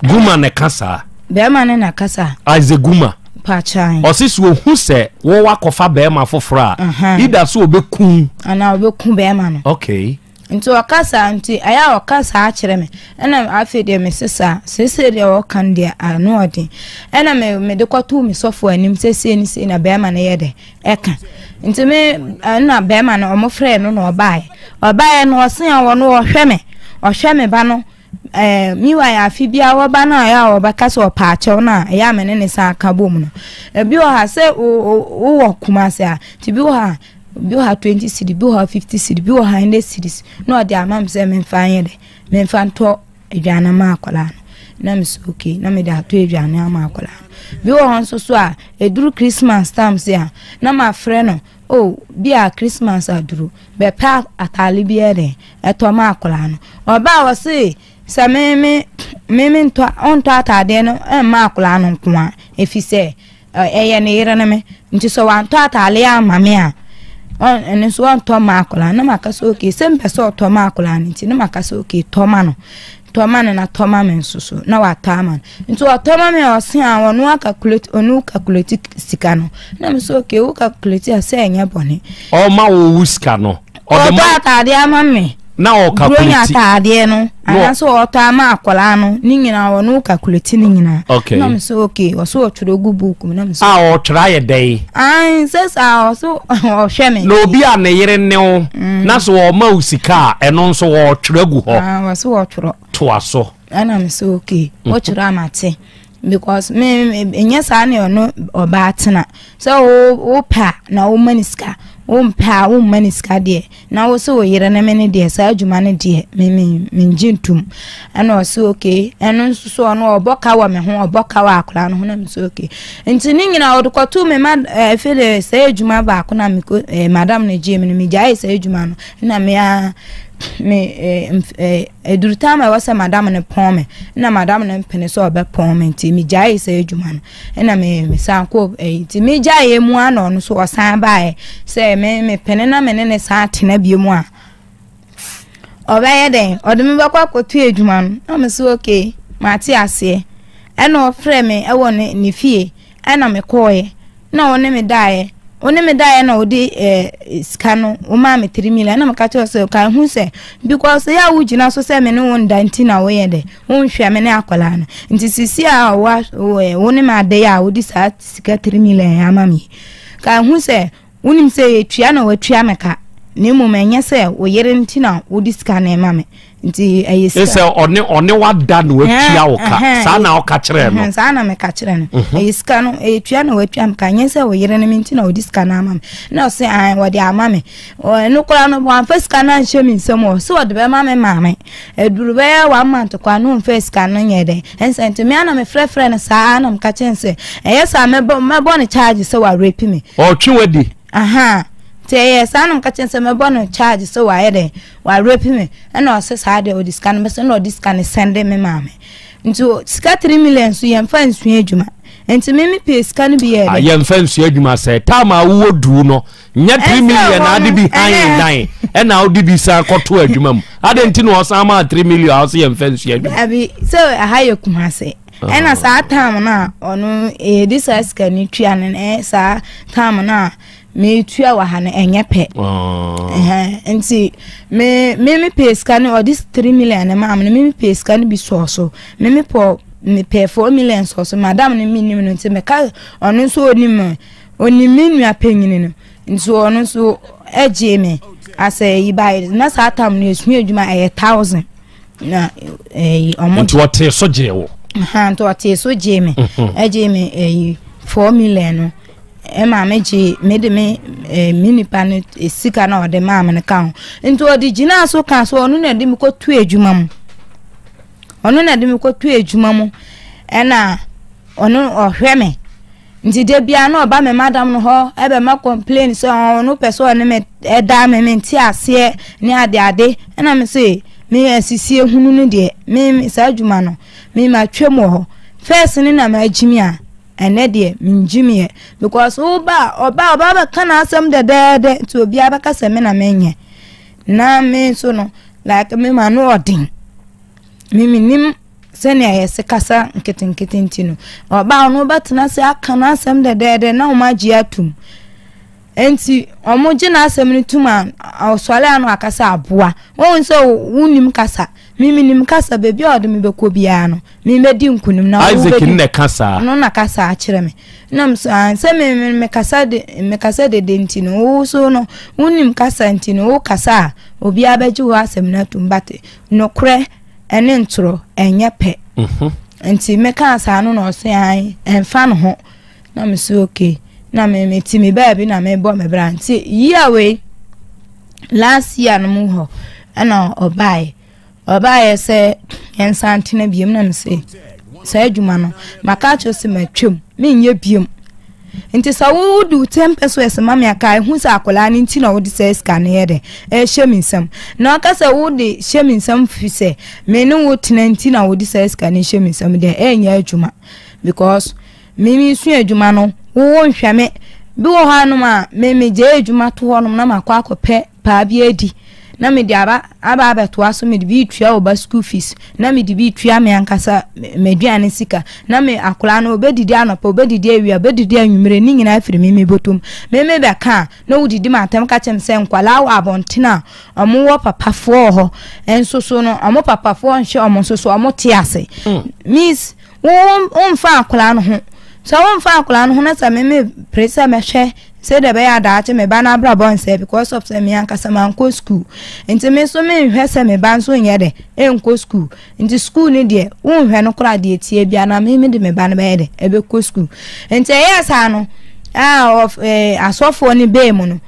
Guma na ɛka saa. Bɛrima no na ɛka saa. Isaac Guma. Pakyan. Ɔsi sɛ ohu sɛ wɔwɔ akɔfa bɛrima foforɔ a either sɛ ɔbɛku. Anaa ɔbɛku bɛrima no. Okay. Nti ɔka saa nti ɛyɛ a ɔka saa kyerɛ me ɛna afei deɛ mese saa seesei deɛ ɔka no deɛ ano ɔden ɛna me mede kɔtoo me sɔfo anim sɛ sei ne sei na bɛrima no yɛ dɛ ɛka nti me ɛna bɛrima no ɔmo frɛɛ no na ɔbaeɛ ɔbaeɛ no ɔse a ɔno ɔhwɛ me ɔhwɛ me ba no ɛɛ meanwhile afe biara wɔba no a ɛyɛ a wɔbɛka sɛ ɔpa akyɛw no a ɛyɛ a me ne ne san ka bom no ebi wɔ ha sɛ wowɔ Kumase a nti bi wɔ ha bi wɔ ha 20 cedi bi wɔ ha 50 cedi bi wɔ ha 100 cedis na ɔde ama me sɛ memfa nyɛ dɛ memfa ntɔ aduane ma akwadaa no na me sɛ okay na mede atɔ aduane ama akwadaa no bi wɔ hɔ nso so a ɛduru Christmas time se a na mafrɛ no oh bi a Christmas aduru bɛpɛ ataale bi yɛ dɛ ɛtɔ ma akwadaa no ɔba a ɔse sɛ me me me me ntɔ ɔntɔ ataadeɛ no ɛmma akwadaa no nko a ɛfiri sɛ ɛyɛ ne yere no me nti sɛ wantɔ ataale ama me a ɛno nso ɔntɔ ma akwadaa no na maka sɛ okay sɛ mpɛ sɛ ɔtɔ ma akwadaa no nti na maka sɛ okay tɔ ma no tɔ ma no na tɔ ma me nso so na watɔ ama no nti ɔtɔ ma me a ɔse a ɔno acalculate ɔno calculate sika no na me sɛ okay wo calculate a sɛ ɛnyɛ bɔne ɔma wo wo sika no ɔtɔ ataadeɛ ama me. Na ɔkakuleti. Buronya ataadeɛ no anaasɛ ɔtɔ ama akwadaa no ne nyinaa ɔno kakuleti ne nyinaa. Okay. Na me sɛ okay ɔso ɔtwerɛ gu book mu na me sɛ. A ɔtwerɛ ayɛ dɛn? Ayi sɛ saa ɔso ɔhwɛ me. Na obi a ne yere ne wo mm. na so ɔma wo sika a ɛno nso ɔtwerɛ gu hɔ. Ah, ɔso ɔtwerɛ. Toa so. Ɛna me sɛ okay ɔtwerɛ amate because me me nyɛ saa ne ɔno ɔbaa tena sɛ wo wo pɛ a na wo ma ne sika wo mpɛ a wo mma ne sika deɛ na wo sɛ wo yere ne me ne deɛ saa adwuma no deɛ me me me ngye ntum ɛna ɔsɛ okay ɛno nso so ɔno ɔbɔ ka wɔ me ho ɔbɔ ka wɔ akwadaa no ho na me sɛ okay nti ne nyinaa ɔde kɔto me ma ɛfɛ de saa adwuma baako na me ko ɛɛ madam no gye me no me gyae saa adwuma no na me a me ɛɛ ɛduru time a ɛwɔ sɛ madam no pɔn me na madam no mpene sɛ ɔbɛpɔn me nti me gyae saa adwuma no. Ɛna me mesan kɔ ɛyi nti megyaeɛ mu ara na ɔno nso ɔsan baeɛ sɛ me mepene na me ne ne san atena bio mu a ɔbɛyɛ dɛn ɔde me bɛkɔ akɔto adwuma no na me so okay mate aseɛ ɛna ɔfrɛ me ɛwɔ ne ne fie ɛna mekɔɔeɛ na ɔne me daeɛ ɔne me daeɛ na ɔde ɛɛ sika no ɔmaa me three million ɛna meka kyerɛ sɛ ka ehu sɛ because yɛ a wogyina so sɛ me ne wo nda nti na woyɛ dɛ Wonhwɛ me ne akwadaa no. Nti sisi a wa wo ne me ada yi a wode saa sika 3 million ama me yi, ka hu sɛ wonim sɛ yɛtua na watua me ka na mmom ɛnyɛ sɛ wo yere nti na wode sika no ma me nti ɛyɛ sika. Sɛ ɔne ɔne wada na watua wo ka saa na ɔka kyerɛ no. Saa na meka kyerɛ no. Mhm. Ɛyɛ sika no ɛyɛ tua na watua me ka nyɛ sɛ wo yere no me nti na wode sika no ama me na ɔse an wɔde ama me ɛno koraa no wɔamfa sika no anhyɛ me nsam ɔ sɛ wɔde bɛma me maame Aduru bɛyɛ one month koraa na ɔmfaa sika no nyɛɛ dɛn ɛnsɛ nti me ara na mefrɛfrɛ no saa na meka kyerɛ no sɛ ɛyɛ saa mɛbɔ mɛbɔ no charge sɛ wa rape me. Ɔtwe wadi. Aha nti ɛyɛ saa na meka kyerɛ no sɛ mɛbɔ no charge sɛ wayɛ dɛn wa rape me ɛna ɔsɛ saa deɛ ɔde sika no bɛsɛ na ɔde sika no sɛnde me maame nti sika three million so yɛmfa nsua adwuma nti me me pɛ sika no bi yɛ dɛ. Yɛmfa nsua adwuma sɛ time a wowɔ duu no nyɛ 3 million na ade bi han dan ɛna wode bi san kɔto adwuma mu adɛn nti na ɔsan maa 3 million a ɔsɛ yɛmfa nsua adwuma dabi sɛ ɛha yɛ Kumase ah. ɛna saa tam no a ɔno yɛde saa sika no tua no ɛ saa tam no a metua wɔ ha no ɛnyɛ pɛ ah. nti me me me pɛ sika no ɔde 3 million no maa me no me me pɛ sika no bi sɔɔ so me me pɔ mepɛ 4 million sɔɔ so madam no menim no nti meka ɔno nso ɔnim Onim me nua panyin no, nti ɔno nso gyee me asɛ yi baeɛ na saa tam no yɛsua adwuma ɛyɛ thousand na ɛyi ɔmo. Nti ɔtee so gyee wo. Nti ɔtee so gyee me mhm. ɛgyee me ɛyi four million no ɛma me gye me de me ɛɛ me nipa no sika na ɔde maa me no ka ho nti ɔde gyinaa so ka so ɔno na ɛde me kɔ tu adwuma mu ɔno na ɛde me kɔ tu adwuma mu ɛna ɔno ɔhwɛ me. Nti da biara na ɔba me madam no hɔ ɛbɛma complain sɛ ɔno pɛ sɛ ɔne me ɛda me mente aseɛ ne ade ade ɛna me se me asisie hunu no deɛ me saa adwuma no me ma twam wɔ hɔ first ne na magyimi a ɛnɛ deɛ mengyimiɛ because woba ɔba ɔba bɛka n'asɛm dɛdɛɛdɛ nti obiara bɛka sɛ me na menyɛ na me nso no like me ma no ɔden me menim Sɛnea yɛse kasa nketenkete nti no, ɔbaa no bɛtena ase aka n'asɛm dɛdɛɛdɛ na wɔn agye atum. Enti wɔn gye n'asɛm no tum a ɔsɔre ano akasa aboa. Wɔn sɛ wonim kasa, me menim kasa baabi a ɔde me bɛkɔ biara no, me mɛdi nkunim na Isaac no na ɛka saa. No na kasa akyerɛ me. Nam so sɛ me me kasa de me kasa dede nti no, wo so no wonim kasa nti no wo kasa a obiara bɛgye wo asɛm no atum but nokorɛ ɛne ntorɔ ɛnyɛ pɛ mhm. nti mekaa saa no na ɔse an ɛmfa ne ho na me so okay na me me ti me baabi na mebɔ me bra nti year wei last year no mu hɔ ɛna ɔbaeɛ ɔbaeɛ sɛ yɛnsan tena biom na me se saa adwuma no maka akyerɛ sɛ matwam menyɛ biom Nti sɛ wo wode wo ten pesewas ma me a ka ehu sɛ akwadaa no nti na wode saa sika no yɛ dɛ ɛhyɛ me nsam. Na ɔka sɛ wode hyɛ me nsam fi sɛ me ne wo tena nti na wode saa sika no hyɛ me nsam deɛ ɛnyɛ adwuma because me mesua adwuma no wo wo nhwɛ me. Bi wɔ hɔ anom a me megyae adwuma to hɔnom na makɔ akɔpɛ paa bi adi. na mede aba aba abɛtoa so, mede bi retua wo ba school fees, na mede bi retua me ankasa m'aduane sika, na me akwadaa no ɔbɛdidi anɔpa, ɔbɛdidi awia, ɔbɛdidi anwummere, ne nyinaa firi me me bɔtɔm. Me me bɛka a, na wodidi m'atɛm ka kyerɛ me sɛ nkwadaa wɔ abɔnten a wɔwɔ papafoɔ wɔ hɔ, nso so no wɔn papafoɔ nhwɛ wɔn nso so wɔn te ase. Means wo womfa akwadaa no ho, sɛ womfa akwadaa no ho na sɛ me me pere sɛ mɛhwɛ Sɛdeɛ ɛbɛyɛ a daakye me ba no abrabɔ nsɛe because of sɛ me ankasa mankɔ school nti me nso menhwɛ sɛ me ba nso nyɛ dɛ ɛnkɔ school nti school no deɛ wonhwɛ no koraa deɛ tie bia na me mede me ba no bɛyɛ dɛ ɛbɛkɔ school nti ɛyɛ saa no a ɔf ɛɛ asɔfoɔ no bɛɛ mu no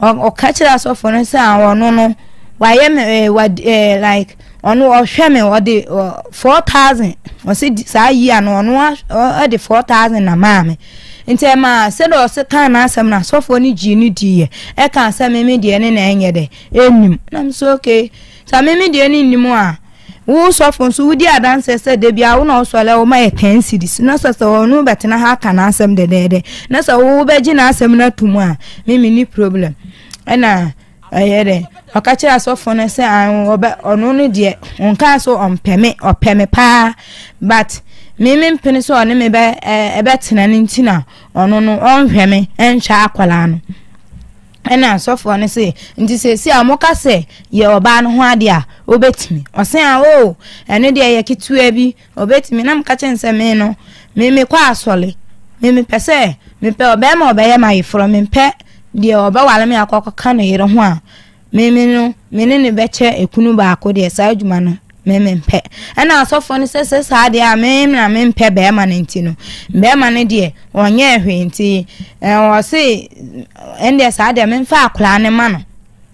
ɔka kyerɛ asɔfoɔ no sɛ ɔno no wayɛ me ɛɛ wa ɛɛ like Ɔno ɔhwɛ me ɔde 4000 ɔse saa yia no ɔno ɔde 4000 na maa me nti ɛma sɛdeɛ ɔse kaa n'asɛm no asɔfoɔ no gyee no diiɛ ɛka sɛ me me deɛ ne na ɛnyɛ dɛ ɛnnim na me sɛ okay sɛ me me deɛ ne nnim a wo sɔfo nso wodi adanseɛ sɛ da bia wo na ɔsɔre a woma yɛ 10 cedis na sɛ sɛ ɔno bɛtena ha aka n'asɛm dɛdɛɛdɛ na sɛ wo bɛgye n'asɛm no ato mu a me me ni problem ɛna Ɛyɛ dɛ, ɔka kyerɛɛ asɔfo no sɛ an ɔbɛ ɔno no deɛ ɔnkaa sɛ ɔmpɛ me, ɔpɛ me paa but me mempene sɛ ɔne me bɛ ɛbɛtena no nti na ɔno no ɔnhwɛ me ɛnhwɛ akwadaa no. Ɛna asɔfoɔ no se nti seesei a wɔka sɛ yɛ ɔbaa no ho adeɛ a wobɛtumi. Ɔse a oo ɛno deɛ yɛ ketewa bi Ɔbɛtumi, na meka kyerɛ no sɛ me no, me mekɔ asɔre, me mepɛ sɛ mepɛ ɔbɛrima a ɔbɛyɛ m'ayeforɔ, mempɛ deɛ ɔbɛware me akɔ akɔka ne yere ho a me me no me ne no bɛkyɛ ekunu baako deɛ saa adwuma no me mempɛ. Ɛna asɔfoɔ no sɛ sɛ saa deɛ a me na mempɛ bɛrima no nti no bɛrima no deɛ ɔnyɛɛ hwee nti ɔse ɛndeɛ saa deɛ memfa akwadaa no ma no.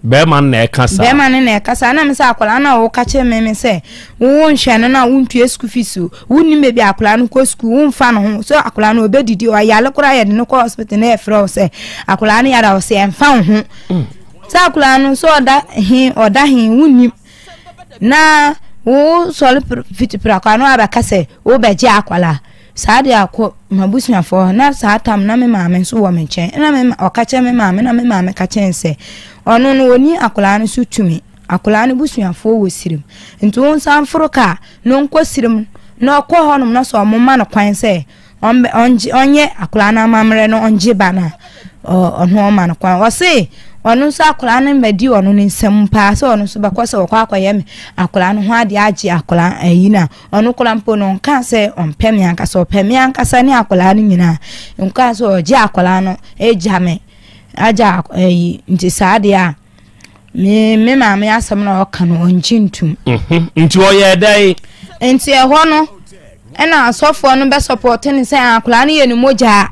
Bɛrima no na ɛka saa. Bɛrima no na ɛka saa. Na me sɛ akwadaa no a woka kyerɛ me me sɛ wo nhwɛ no na wontua sukuu fees o. Wonnim baabi a akwadaa no kɔ sukuu, womfa no ho. Sɛ akwadaa no ɔbɛdidi, ɔyare koraa yɛde no kɔ hospital na yɛfrɛ wo sɛ akwadaa no yare a ɔsɛ ɛmfa wo ho. Sɛ akwadaa no sɛ ɔda he ɔda he wonnim. Na wo sɔre fiti prako ano abɛka sɛ wobɛgye akwadaa. Saa deɛ akɔ m'abusuafoɔ hɔ na saa tam na me maame nso wɔ me nkyɛn ɛna me ɔka kyerɛ me maame na me maame ka kyerɛ sɛ ɔno no ɔni akwadaa no so tumi akwadaa no busuafoɔ wɔ sirim nti wo nsa mforo kaa na ɔnkɔ sirim na ɔkɔ hɔnom na sɛ ɔmo ma no kwan sɛ ɔmbɛ ɔngye ɔnyɛ akwadaa no amammerɛ no ɔngye ba no a ɔno ɔma no kwan ɔse ɔno nso akwadaa no mmɛdi ɔno ne nsam paa sɛ ɔno nso bɛkɔ sɛ ɔkɔ akɔyɛ me akwadaa no ho adeɛ agye akwadaa ayi no a Ɔno koraa mpo no, ɔnkaa sɛ ɔmpɛ me ankasa, ɔpɛ me ankasa ne akwadaa no nyinaa. Ɔnkaa sɛ ɔgye akwadaa no agya me, agya ayi, nti saa deɛ a, me me maame asɛm na ɔka no ɔngye ntum. Mhm. Nti ɔyɛɛ dɛn? Nti ɛhɔ no, ɛna asɔfoɔ no bɛsɔpɔte no sɛ akwadaa no yɛ ne mogyaa.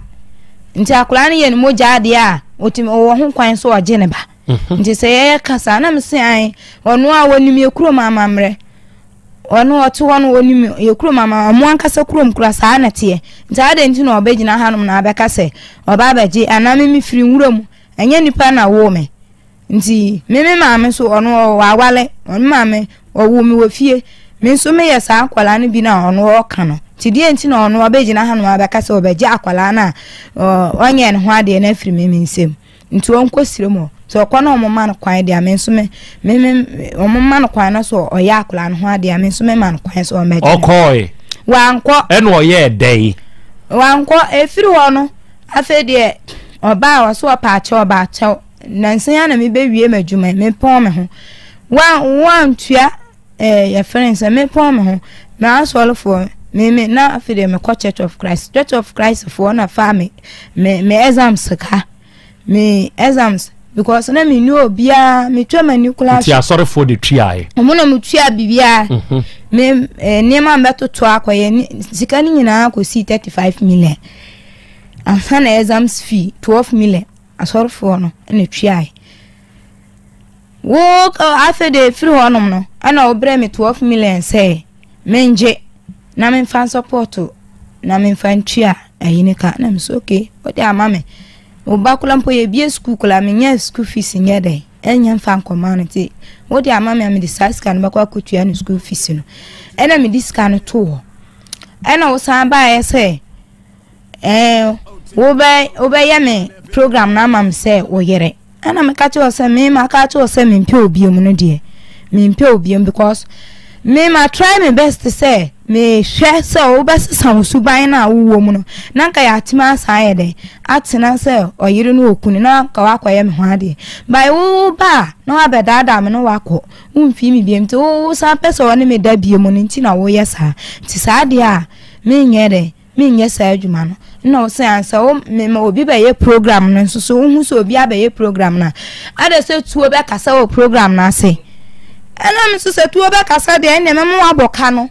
Nti akwadaa no yɛ ne mogyaa deɛ a, ɔtumi ɔwɔ ho kwan sɛ ɔgye ne ba. Mhm. Nti sɛ yɛyɛ kasa na mese an, ɔno a wɔnim yɛ kurom amammerɛ. Ɔno ɔte hɔ no onim yɛ kurom ama ɔmo ankasa kurom kora saa na teɛ nti adɛn nti na ɔbɛgyina hanom na abɛka sɛ ɔba abɛgye anaa me mefiri nwura mu ɛnyɛ nipa na woo me nti me me maame nso ɔno wawale ɔno maame ɔwoo me wɔ fie me nso meyɛ saa akwadaa no bi na ɔno ɔka no nti deɛ nti na ɔno ɔbɛgyina hanom abɛka sɛ ɔbɛgye akwadaa no a ɔnyɛ ne ho adeɛ no afiri me me nsam. Nti ɔnkɔ srɛ mu hɔ. Sɛ ɔkɔ na ɔmo ma no kwan deɛ a, me nso me, me, me, ɔmo ma no kwan na sɛ ɔyɛ akwadaa no ho adeɛ a, me nso me ma no kwan sɛ ɔmmɛgye no. Ɔkɔɔe. Wankɔ. Ɛna ɔyɛɛ dɛn? Wankɔ. Efiri hɔ no, afei deɛ ɔbaa ɔso ɔpɛ akyɛw, ɔba akyɛw. Nansa yi ara na mebɛwie m'adwuma yi, mepɔn me ho. Wa, wantua eh, yɛfrɛ no sɛ mepɔn me ho m'asɔrefoɔ me me na afei deɛ mekɔ Church of Christ Church of Christ foɔ na fa me me me exams ka me exams because na me ni obiara metwa m'ani koraa. Nti asɔrefoɔ de tuaeɛ. Wɔn na mo tua biribiara mhm. me eh, nneɛma mbɛtoto akɔyɛ ne sika no nyinaa kɔsi 35 million ansa na exams fee 12 million asɔrefoɔ no na tuaeɛ. Wo afei de firi hɔnom no ɛna wobrɛ me 12 million sɛ mengye na memfa nsɔpɔto na memfa ntua ayi ne ka na mesɛ okay wode ama me wo ba kola mpo yɛbie sukuu kola menyɛ sukuu fees nyɛ dɛn ɛnyɛ mfa nkɔma no nti wode ama me a mede saa sika no bɛkɔ akɔtua no sukuu fees no ɛna mede sika no too hɔ ɛna wo san baeɛ sɛ ɛɛ wobɛ wobɛyɛ me program no ama me sɛ wo yere. Ɛna meka kyerɛ wo sɛ me maka akyerɛ wo sɛ mempɛ wo biom no deɛ mempɛ wo biom because me ma try my best sɛ mehwɛ sɛ wobɛsesa wo suban no a wowɔ mu no na nka yɛatumi asan ayɛ dɛn atena sɛ ɔyere ne okunu na nka woakɔyɛ me ho adeɛ by wo ba a na woabɛdaadaa me no wakɔ womfii me biom nti wo san pɛ sɛ ɔne me da biom no nti na woyɛ saa nti saa deɛ a menyɛ dɛn menyɛ saa adwuma no na ɔsɛ ansa wo mema obi bɛyɛ program no nso so wohu sɛ obi abɛyɛ program no a ada sɛ tuo bɛkasa wɔ program no ase ɛna me nso sɛ tuo bɛkasa deɛ ɛnna mɛma wabɔ ka no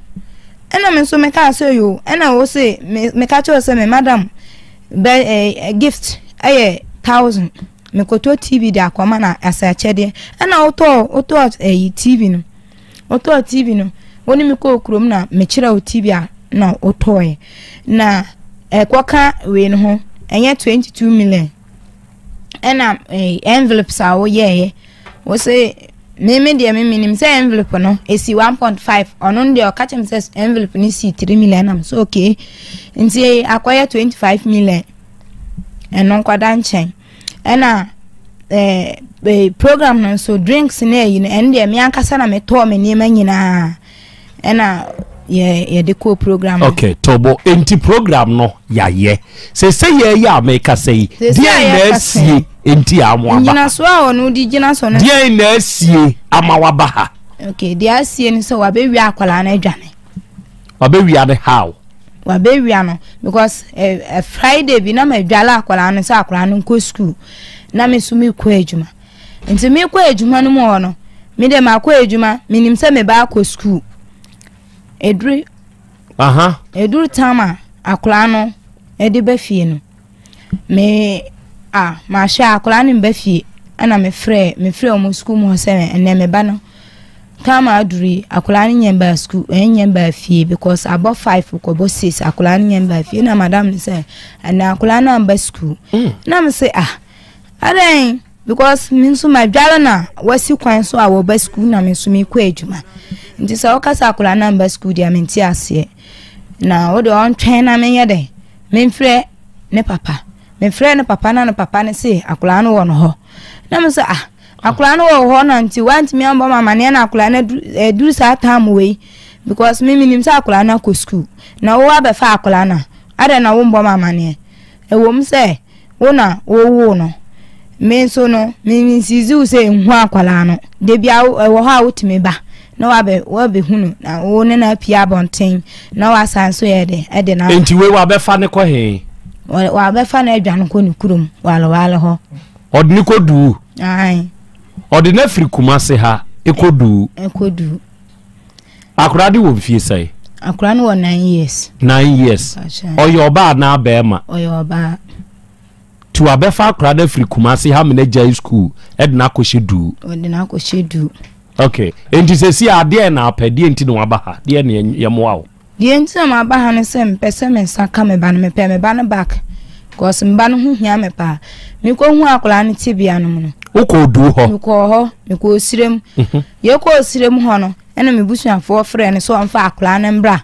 ɛna me nso mekaa sɛ yo ɛna wo se meka kyerɛ sɛ me madam bɛ eh, gift ɛyɛ thousand mekɔtɔ tv de akɔma no asɛ akyɛdeɛ ɛna wotɔɔ wotɔɔ ɛyi tv no Wotɔɔ TV no, wo ne me kɔɔ kurom na mekyerɛ wo TV a na wotɔɔɛ. Na ɛkɔka wei no ho, ɛnyɛ 22 million. Ɛna eh, envelopes a woyɛɛyɛ, wo se me me deɛ me menim sɛ envelope no ɛsi 1.5 ɔno no deɛ ɔka kyerɛ me sɛ envelope no si 3 million nam so okay nti akɔyɛ 25 million ɛno nkɔda nkyɛn Ɛna ɛɛ eh, program no nso drinks ne ayi no ɛno deɛ me ankasa na metɔɔ me nneɛma nyinaa ɛna yɛ yɛde kɔɔ program no. okay tɔbɔ nti program no yɛayɛ sɛ sɛ yɛyɛ a mekasa yi deɛn na asie nti a mo aba ngyinasoɔ a ɔno de gyina so no deɛn na asie ama waba ha okay deɛ asie no sɛ wabɛwia akwadaa no adwane wabɛwia no how Wabɛwia no because eh, eh, Friday bi na madwale akwadaa no sɛ akwadaa no nkɔ school na me nso mekɔ adwuma nti mekɔ adwuma no mu hɔ no me deɛ makɔ adwuma menim sɛ meba akɔ school ɛduru ɛduru tam a akwadaa no ɛde ba fie no Me a mahwɛ a akwadaa no mba fie ɛna me frɛ me frɛ wɔn sukuu mu hɔ sɛ ɛnɛ me ba no time a aduru yi akwadaa no nyɛ mbaa sukuu ɛnyɛ mbaa fie because abɔ five kɔbɔ six akwadaa no nyɛ mbaa fie na madam no sɛ ɛnɛ akwadaa no amba sukuu mm. na me sɛ ah adɛn because me nso madware na wasi kwan so a wɔba sukuu na me nso mekɔ adwuma nti sɛ wɔkasa akwadaa no amba sukuu deɛ mente aseɛ na wode ɔntwɛn na menyɛ dɛn Memfrɛ ne papa. Mefrɛɛ ne papa na ne papa no se akwadaa no wɔ no hɔ. Na me sɛ ah akwadaa no wɔ hɔ na nti wantumi ambɔ me amaneɛ na akwadaa no aduru saa time wei because me menim sɛ akwadaa no akɔ sukuu na wo abɛfa akwadaa no a adɛn na wombɔ me amaneɛ ɛwɔ mu sɛ wo na wowoo no me nso no me nsizi wo sɛ nhu akwadaa no da bia ɛwɔ hɔ a wotumi ba na wabɛ wabɛhu no na wo ne no apue abɔnten na wasan so yɛ de ɛde no nti wei wabɛfa ne kɔ he wabɛfa no adwa no kɔ ne kurom walewale hɔ ɔde ne kɔ duu ɔde no afiri Kumase ha ɛkɔ duu ɛkɔ duu akwadaa de wɔ mfie sɛe akwadaa no wɔ nine years nine years ɔyɛ ɔbaa anaa bɛrima ɔyɛ ɔbaa Ti wabɛfa akwadaa no afiri Kumasi ha mena gyae school ɛde no akɔhyɛ duu. Ɔde no akɔhyɛ duu. Okay, nti sɛsi a deɛ na apɛ, deɛ nti na waba ha, deɛ na yɛmmoa wo? Deɛ nti na maba ha ne sɛ mepɛ sɛ me nsa ka me ba no, mepɛ me ba no back because me ba no ho hia me paa. Mekɔhu akwadaa no tebea no mu no. Wokɔɔ duu hɔ? Mekɔɔ hɔ, mekɔɔ sirem. Mhm. Yɛkɔɔ sirem hɔ no, ɛna me busuafoɔ frɛ no sɛ ɔmfa akwadaa no mbra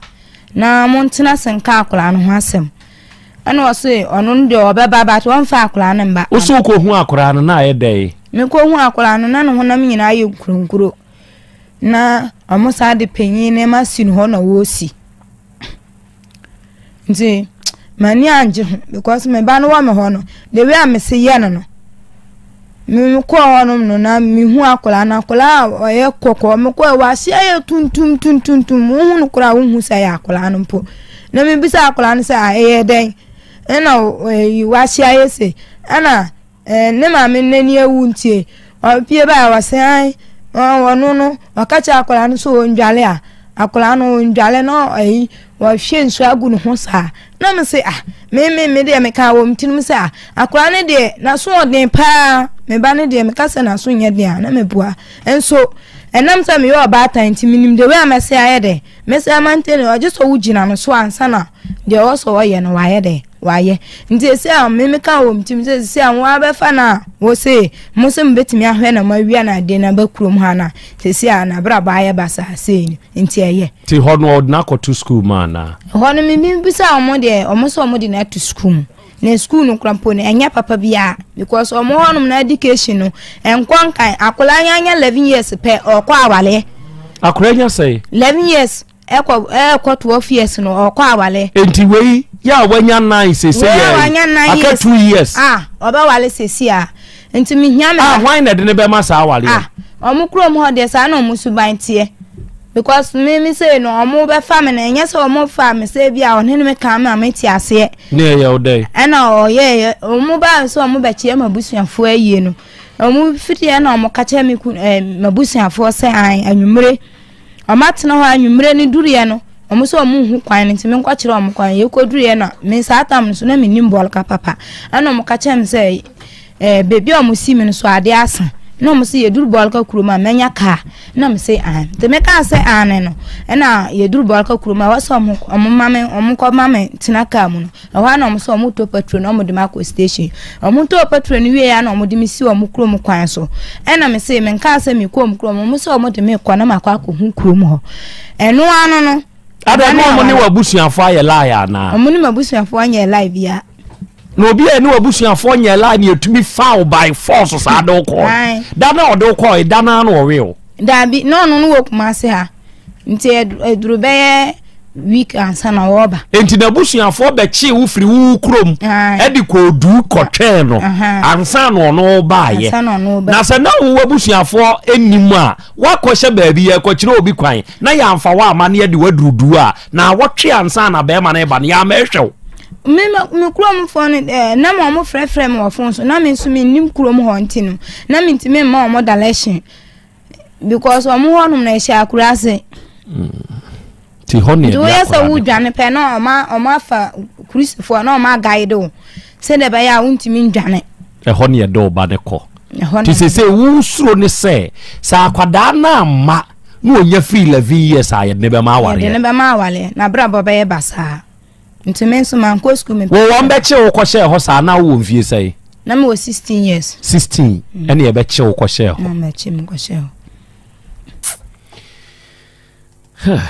na montena ase nka akwadaa no ho asɛm. Ɛna ɔse ɔno no deɛ ɔbɛba but ɔmfa akwadaa no mba. Wo so wokɔhu akwadaa no na ayɛ dɛn? Mekɔhu akwadaa no na ne honam nyinaa ayɛ nkuronkuro na ɔmo saa de panyin nneɛma si no hɔ na wɔresi. Nti m'ani angye ho because me ba no wɔ me hɔ no the way a mese yɛ no no Mekɔɔ hɔnom no na mehu akwadaa no, akwadaa a ɔyɛ kɔkɔɔ. Mekɔɛ w'ase ayɛ tuntum tuntum, wohu no koraa a wonhu sɛ ɛyɛ akwadaa no mpo. Na mebisa akwadaa no sɛ a ɛyɛ dɛn ɛna ɛyi w'ase ayɛ sei ɛna ɛɛ ne maame no n'ani awu nti ɔpie baeɛ ɔse ae ɔno no ɔka kyerɛ akwadaa no sɛ ɔndwale a akwadaa no ɔndwale na ɛyi wɔahwie nsuo agu ne ho saa. Na me se ah me me me deɛ mekaa wɔ me tirim sɛ ah akwadaa no deɛ n'aso ɔden paa me ba no deɛ meka sɛ n'aso nyɛ den a na mebua nso ɛnam sɛ meyɛ ɔbaatan nti menim the way a mɛsɛ ayɛ dɛ mɛsɛ amante no ɔgye sɛ wogyina no so ansa na deɛ ɔwɔ sɛ ɔyɛ no wayɛ dɛ wayɛ nti ɛsɛ a me meka wɔ me tirim sɛ sɛ a wɔabɛfa no a wɔ se mo sɛ mobɛtumi ahwɛ na moawia no adeɛ no aba kurom ha no a sɛsi a n'abrabɔ ayɛ basaa sei no nti ɛyɛ. Nti hɔ no ɔde no akɔto sukuu mu anaa? Ɛhɔ no mebisa wɔn deɛ wɔn sɛ wɔn de no ato sukuu mu. Na sukuu no koraa mpo no ɛnyɛ papa biara because wɔn hɔnom no education no ɛnkɔ nkan. Akwadaa nya nya 11 years pɛ ɔkɔ awaleɛ. Akwadaa nya sɛn? 11 years ɛkɔ ɛkɔ 12 years no ɔkɔ awaleɛ. Nti wei yɛ a wanya 9 sese yɛ Wei a wanya 9 years. Aka 2 years. Ah ɔbɛwale sese a nti mehia me. Ah hwan na ɛde ne bɛma saa awaleɛ? Ah wɔn kurom hɔ deɛ saa na wɔn suban teɛ. Because me me sei no ɔmo bɛfa me no ɛnyɛ sɛ ɔmo fa me sɛ bi a ɔne me kan ma me te aseɛ. Ne ɛyɛ wo dɛn? Ɛna ɔyɛɛyɛ ɔmo baa sɛ ɔmo bɛkyerɛ m'abusuafoɔ ayie no ɔmo fiti ɛna ɔmo ka kyerɛ me kun ɛɛ m'abusuafoɔ sɛ an anwummere ɔmo atena hɔ anwummere no duruiɛ no ɔmo sɛ ɔmo nhu kwan no nti me nkɔkyerɛ ɔmo kwan yɛkɔ duruiɛ no me saa tam no so na me nim bɔlka papa ɛna ɔmo ka kyerɛ me sɛ Eh, baabi a wɔsi me no so ade asa. Na wɔn se yɛduru Bɔlka kurom a mɛnya kaa. Na me se aane. Nti mekaa sɛ aane no, ɛna yɛduru Bɔlka kurom a ɛhɔ sɛ wɔn wɔn ma me wɔn kɔ ma me tena kaa mu no. Ɛhɔ a na wɔn sɛ wɔn tɔ patrol na wɔn de me akɔ station. Wɔn tɔɔ patrol no wie a na wɔn de me si wɔn kurom kwan so. Ɛna me se menkaa sɛ mekɔ wɔn kurom, wɔn sɛ wɔn de me kɔ na makɔ akɔhu kurom hɔ. Ɛno ano no. Ada na wɔn ne w'abusuafoɔ ayɛ lie anaa? Wɔn ne m'abusuafoɔ anyɛ lie biara. Na obi a ɛne w'abusuafoɔ nyɛ lie na yɛtumi fa wo by force saa de wo kɔɔ. Da na ɔde wo kɔɔ da na na ɔwe wo. Daabi na ɔno no wɔ Kumase ha nti ɛduru bɛyɛ week ansa na wɔreba. Nti n'abusuafoɔ bɛkyee wo firi wo kurom ɛde kɔɔdu kɔtwɛn no ansa na ɔno baayɛ. Na sɛ na wo abusuafoɔ nnim a Woakɔhyɛ baabi, yɛrekɔkyerɛ obi kwan, na yɛamfa wo amma na yɛde wo aduru du a, naawɔtwe ansa na barima no reba no, yɛammɛhwɛ wo. Me me kuromfoɔ no ɛɛ na ma wɔn frɛfrɛ me wɔ fon so na me nso me nim kurom hɔ nti no na me ntumi mma wɔn direction because wɔn hɔ nom na ɛhyɛ akura ase. Ti hɔ na ɛde woyɛ sɛ wodwane pɛ na wɔn wɔn afa kurisifoɔ na wɔn agaide wo sɛdeɛ ɛbɛyɛ a wontumi ndwane. Ɛhɔ na yɛde wo ba no kɔ. Nti sese wo suro ne sɛ sɛ akwadaa no amma na ɔnya firi 11 years a yɛde ne bɛma awareɛ. Yɛde ne bɛma awareɛ na abrabɔ bɛyɛ basaa. Nti me nso mankɔ sukuu me. Wɔ wɔn bɛkye wo kɔhyɛɛ hɔ saa na wowɔ mfie sɛn? Na mewɔ 16 years. 16 ɛne yɛbɛkye wo kɔhyɛɛ hɔ. Na bɛkye me kɔhyɛɛ hɔ.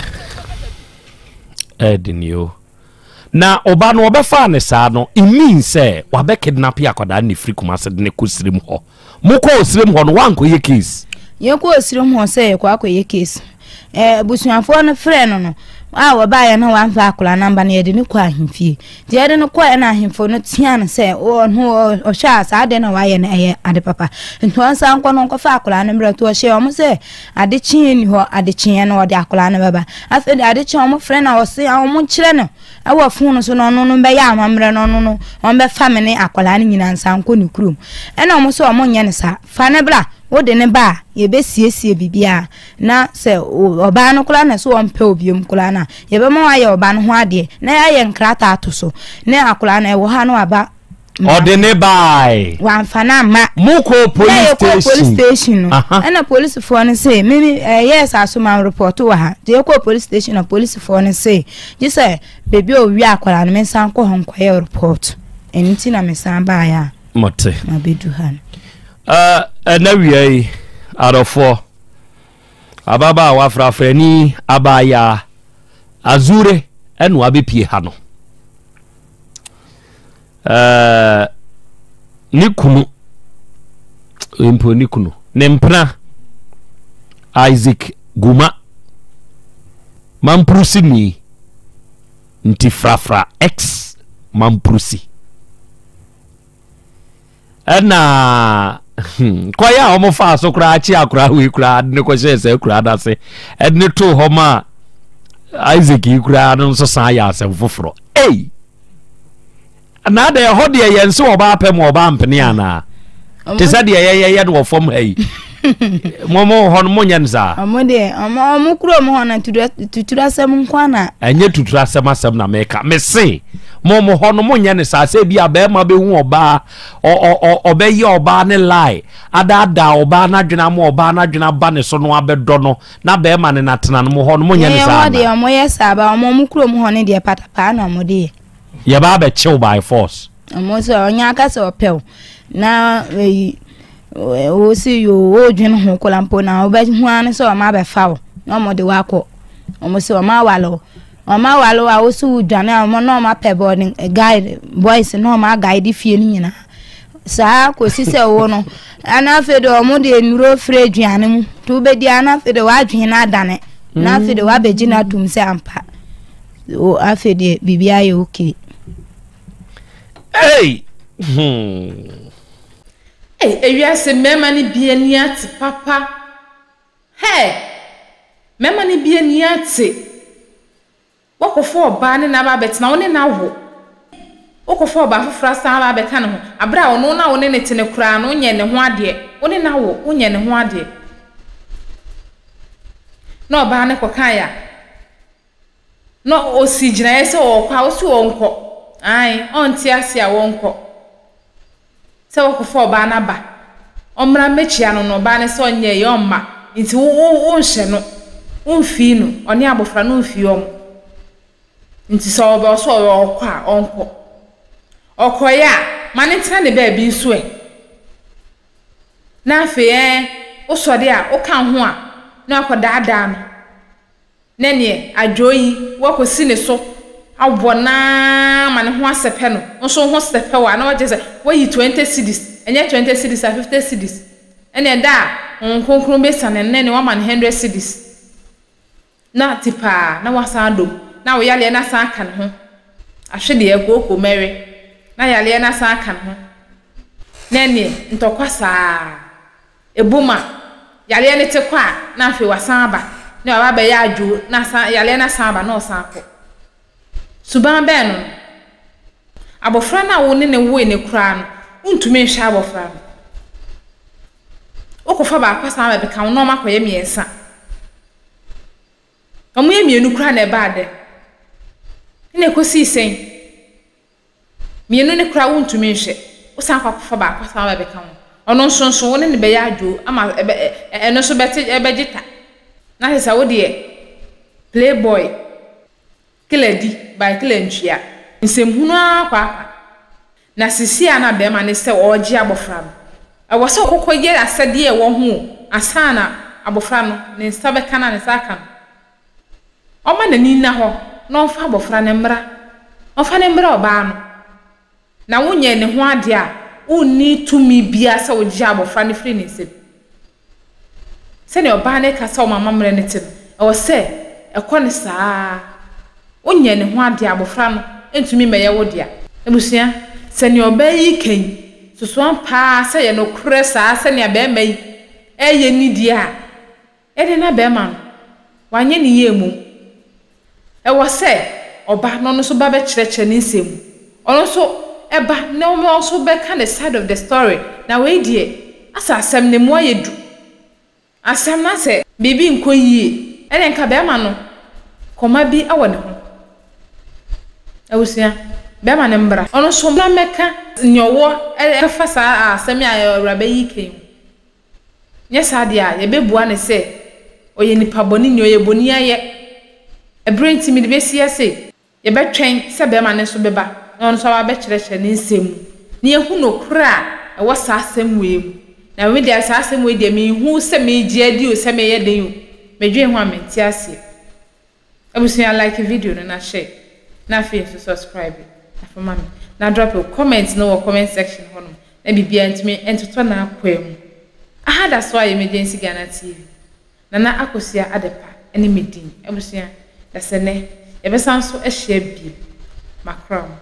Ɛɛden yoo. Na ɔba no ɔbɛfaa no saa no, it means sɛ wabɛ kidnape akwadaa no na efiri Kumasi de no kɔ Sirem hɔ. Mokɔɔ Sirem hɔ no, woankɔyɛ case? Yɛkɔɔ Sirem hɔ sɛ yɛkɔ akɔyɛ case. Ɛɛ abusuafoɔ no frɛɛ no no, a wɔbaeɛ no wamfa akwadaa no amba no, yɛde no kɔɔ ahemfie. Nti yɛde no kɔɛ na ahemfo no tea no sɛ ɔno ɔhwɛ a saa adeɛ na wayɛ no ɛyɛ ade papa. Nti ɔnsan nkɔ no nkɔfa akwadaa no mmerɛ. Nti ɔhyɛɛ wɔn sɛ Adekyeɛ nni hɔ, adekyeɛ no ɔde akwadaa no bɛba. Afei deɛ adekyeɛ wɔn frɛ no a ɔse wɔn nkyerɛ no wɔ fon no so na ɔno no bɛyɛ amammerɛ no ɔno no wɔn bɛfa me ne akwadaa no nyinaa nsa nkɔ ne kurom. Ɛna wɔn sɛ wɔn nyɛ no saa, fa no bra, wode no ba a yɛbɛsiesie biribiara na sɛ ɔbaa no koraa na sɛ ɔmpɛ wo biom koraa no a yɛbɛma wayɛ ɔba no ho adeɛ na yɛayɛ nkrataa ato so ne akwadaa no ɛwɔ ha na waba. Ɔde ne baae. Wamfa no amma. Mo kɔɔ police station. Na yɛkɔɔ police station no. Ɛna polisifoɔ no se me me ɛyɛɛ saa so ma report wɔ ha. Nti yɛkɔɔ police station na polisifoɔ no se gye sɛ beebi a owie akwadaa no me nsan kɔ hɔ nkɔyɛ report. Ɛno nti na me san baeɛ a. Mɔte. Mabɛdu ha no. Ɛna wia yi adɔfoɔ ababaawa frafrani abaayaa Azure ɛna wabɛpie ha no. Ɛɛ ne kunu mpo ne kunu ne mpena Isaac Guma mampurusini nti frafra ex mampurusi ɛna hmm, kwan a wɔfaa so koraa kye akora wei koraa de ne kɔhyɛɛ saa akura no ase ɛde ne too hɔ ma Isaac yi koraa no nso san yɛ asɛm foforɔ ei na adɛ ɛhɔ deɛ yɛn sɛ ɔbaa pɛ mu ɔbaa mpene anaa te sɛ deɛ yɛyɛyɛ no wɔ fam ha yi mo mo hɔ no monyɛ no saa ɔmo deɛ ɔmo ɔmo kurom hɔ no tuturu asɛm nko ana ɛnyɛ tuturu asɛm asɛm na meka mese mo mo hɔ no monyɛ no saa sɛ bi a bɛrima bɛhu ɔbaa ɔbɛyɛ ɔbaa ne lie adaadaa ɔbaa no adwene ama ɔbaa no adwene aba ne so no abɛdɔ no na bɛrima ne natena no mo hɔ no monyɛ no saa na deɛ ɔmo yɛ saa ba ɔmo ɔmo kurom hɔ no deɛ patapaa na ɔmo de yɛ yɛba abɛkyew by force Ɔmo sɛ ɔnyɛ aka sɛ ɔpɛ wo na eyi wosi yoo wodwen ho koraa mpo na wobɛhu ara ne sɛ ɔmo abɛfa wo na ɔmo de wo akɔ. Ɔmo sɛ ɔmo aware wo. Wɔn aware wo a wo so wodwane a wɔn na wɔn apɛ bɔɔden guide boys na wɔn aguide fie no nyinaa saa kɔsi sɛ wo no ɛna afei de wɔn de nnuro firi aduane mu nti wobɛdi ana afei de w'adwene no adane na afei de wabɛgye no atom sɛ ampa afei deɛ biribi ayɛ okay. Hey! Hmm. Hey, ewiase mmarima no bi ani ate papa. Hey! Mmarima no bi ani ate. Woakɔfa ɔbaa ne no aba abɛtena, wo ne no awo. Wokɔfa ɔbaa foforɔ asan aba abɛka ne ho, aberɛ a ɔno na wo ne no te no koraa no, wonyɛɛ ne ho adeɛ. Wo ne no awo, wonyɛɛ ne ho adeɛ. Na ɔbaa no kɔkaeɛ a, na ɔsi gyinaeɛ sɛ ɔrekɔ a, wose ɔnkɔ. Ae, ɔnte aseɛ a ɔnkɔ. Sɛ wɔkɔfa ɔbaa no aba, ɔmmra mmɛkyia no no, ɔbaa no sɛ ɔnyɛeɛ, ɔmma. Nti wo, wo, wonhyɛ no, womfii no, ɔne abɔfra no womfii wɔn. Nti sɛ ɔbɛ, ɔsɛ ɔkɔ a, ɔnkɔ. Ɔkɔeɛ a, ma no ntena ne baabi nso ɛ. Na afei ɛɛ, wosɔre a, woka ho a, na wakɔdaadaa no. Na neɛ adwoɔ yi woakɔsi ne so awɔ no ara ma ne ho asɛpɛ no, wo nso wo ho sɛpɛ wo a na wakyerɛ sɛ woayi 20 cedis, ɛnyɛ 20 cedis a 50 cedis, ɛneɛ da a Honhom Kronkron bɛsiane no na ɛneɛ woama no 100 cedis, na ti paa na woasan adɔ mu, na wo yareɛ no asan aka ne ho, ahwedeɛ, kooko, mɛwe, na yareɛ no asan aka ne ho, na ɛneɛ ntɔkwa saa. Ɛbom a, yareɛ no te kɔ a, na afei wasan aba, na waba abɛyɛ adwoo, na asan, yareɛ no asan aba, na ɔsan kɔ. Suban bɛn no no? Abɔfra no a wo ne no woe no koraa no, wontumi nhwɛ abɔfra no. Wokɔfa baako asan aba bɛka ho na wɔakɔyɛ mmiɛnsa. Wɔyɛ mmienu koraa na ɛbaa dɛn? Ɛna ɛkɔsii sɛn? Mmienu no koraa wontumi nhwɛ. Wosan kɔ akɔfa baako asan aba abɛka ho. Ɔno nso nso wo ne no bɛyɛ adwoo ama ɛbɛ ɛ ɛno nso bɛte ɛbɛgye ta. Na kyerɛ sɛ wo deɛ play boy, killer di by killer ntua. Nsɛmhunu ara kwa kwa. Na seesei a na bɛrima no sɛ ɔregye abɔfra no, ɛwɔ sɛ ɔkɔkɔ yɛ asɛdeɛ a ɛwɔ ho o ansa na abɔfra no ne nsa bɛka no a ne nsa aka no. Ɔmma n'ani nna hɔ na ɔmfa abɔfra no mmra. Ɔmfa no mmrɛ ɔbaa no. Na wonyɛɛ ne ho adeɛ a, wonni tumi biara sɛ wogye abɔfra no firi ne nsam. Sɛdeɛ ɔbaa no reka sɛ wɔn amammerɛ no te no, ɛwɔ sɛ ɛkɔ no saa ara. Wonyɛɛ ne ho adeɛ a, abɔfra no ntumi mmɛyɛ wo dea. Abusua, sɛ nea ɔbaa yi reka yi soso ampa ara sɛ ɛyɛ nokorɛ saa sɛnea barima yi reyɛ no deɛ a, Ɛnde na barima no, wanyɛ ne yie mmom. Ɛwɔ sɛ ɔba na ɔno nso ba bɛkyerɛkyerɛ ne nsɛm mu. Ɔno nso ba na ɔno nso bɛka ne side of the story. Na wei deɛ, asɛ asɛm no emu ayɛ du. Asɛm no asɛ biribi nkɔ yie. Ɛnde nka barima no, kɔma bi wɔ ne ho. Abusua, barima no mmra. Ɔno nso mmra mmɛka nea ɔwɔ fa saa asɛm yi a awuraba yi reka yi ho. Nyɛ saa deɛ a, yɛbɛbua no sɛ ɔyɛ nipa bɔneni, ɔyɛ boniayɛ. Ɛberɛ nti, mede bɛsi ha sei. Yɛbɛtwɛn sɛ barima no nso bɛba na ɔno nso aba abɛkyerɛkyerɛ ne nsɛm mu na yɛahu nokorɛ a ɛwɔ saa asɛm wei mu. Na me deɛ saa asɛm wei deɛ menhu sɛ meregye adi o, sɛ mereyɛ dɛn o, medwene ho a mente aseɛ. Abusua like video no na share na afei nso subscribe na fa ma me na drop wo comment no wɔ comment section hɔ nom na biribiara ntumi ntotɔ n'akwaa mu. Aha da so ayɛ Emergency Ghana TV. Nana Akosua Adepa ne me din. Abusua, dasɛ nɛ yɛbɛsan so ahyia bio. Makra mo.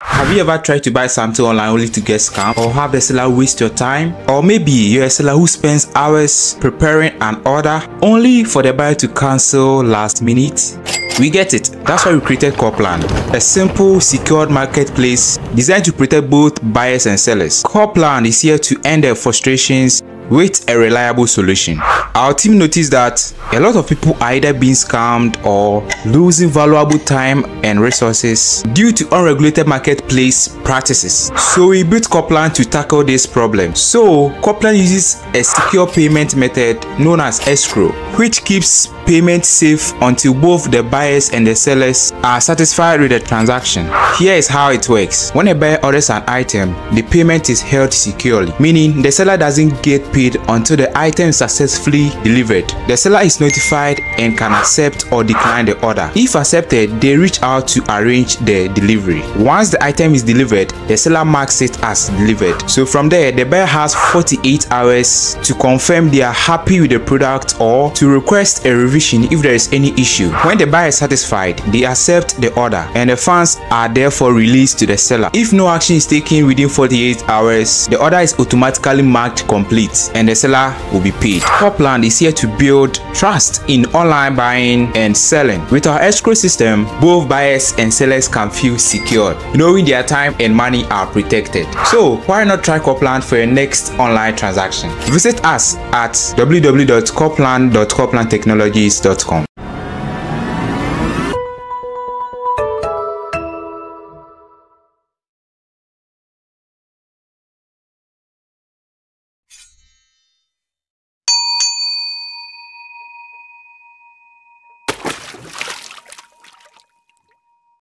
Have you ever tried to buy something online only to get scammed or have the seller waste your time? Or maybe you're a seller who spends hours preparing an order only for the buyer to cancel last minute? We get it. That's why we created Corplan, a simple, secured marketplace designed to protect both buyers and sellers. Corplan is here to end their frustrations with a reliable solution. Our team noticed that a lot of people are either being scammed or losing valuable time and resources due to unregulated marketplace practices. So we built Coplan to tackle this problem. So Coplan uses a secure payment method known as escrow, which keeps payment safe until both the buyers and the sellers are satisfied with the transaction. Here is how it works. When a buyer orders an item, the payment is held securely, meaning the seller doesn't get paid paid until the item is successfully delivered. The seller is notified and can accept or decline the order. If accepted, they reach out to arrange the delivery. Once the item is delivered, the seller marks it as delivered. So from there, the buyer has 48 hours to confirm they are happy with the product or to request a revision if there is any issue. When the buyer is satisfied, they accept the order and the funds are therefore released to the seller. If no action is taken within 48 hours, the order is automatically marked complete and the seller will be paid. Copland is here to build trust in online buying and selling. With our escrow system, both buyers and sellers can feel secured, knowing their time and money are protected. So why not try Copland for your next online transaction? Visit us at www.copland.coplandtechnologies.com.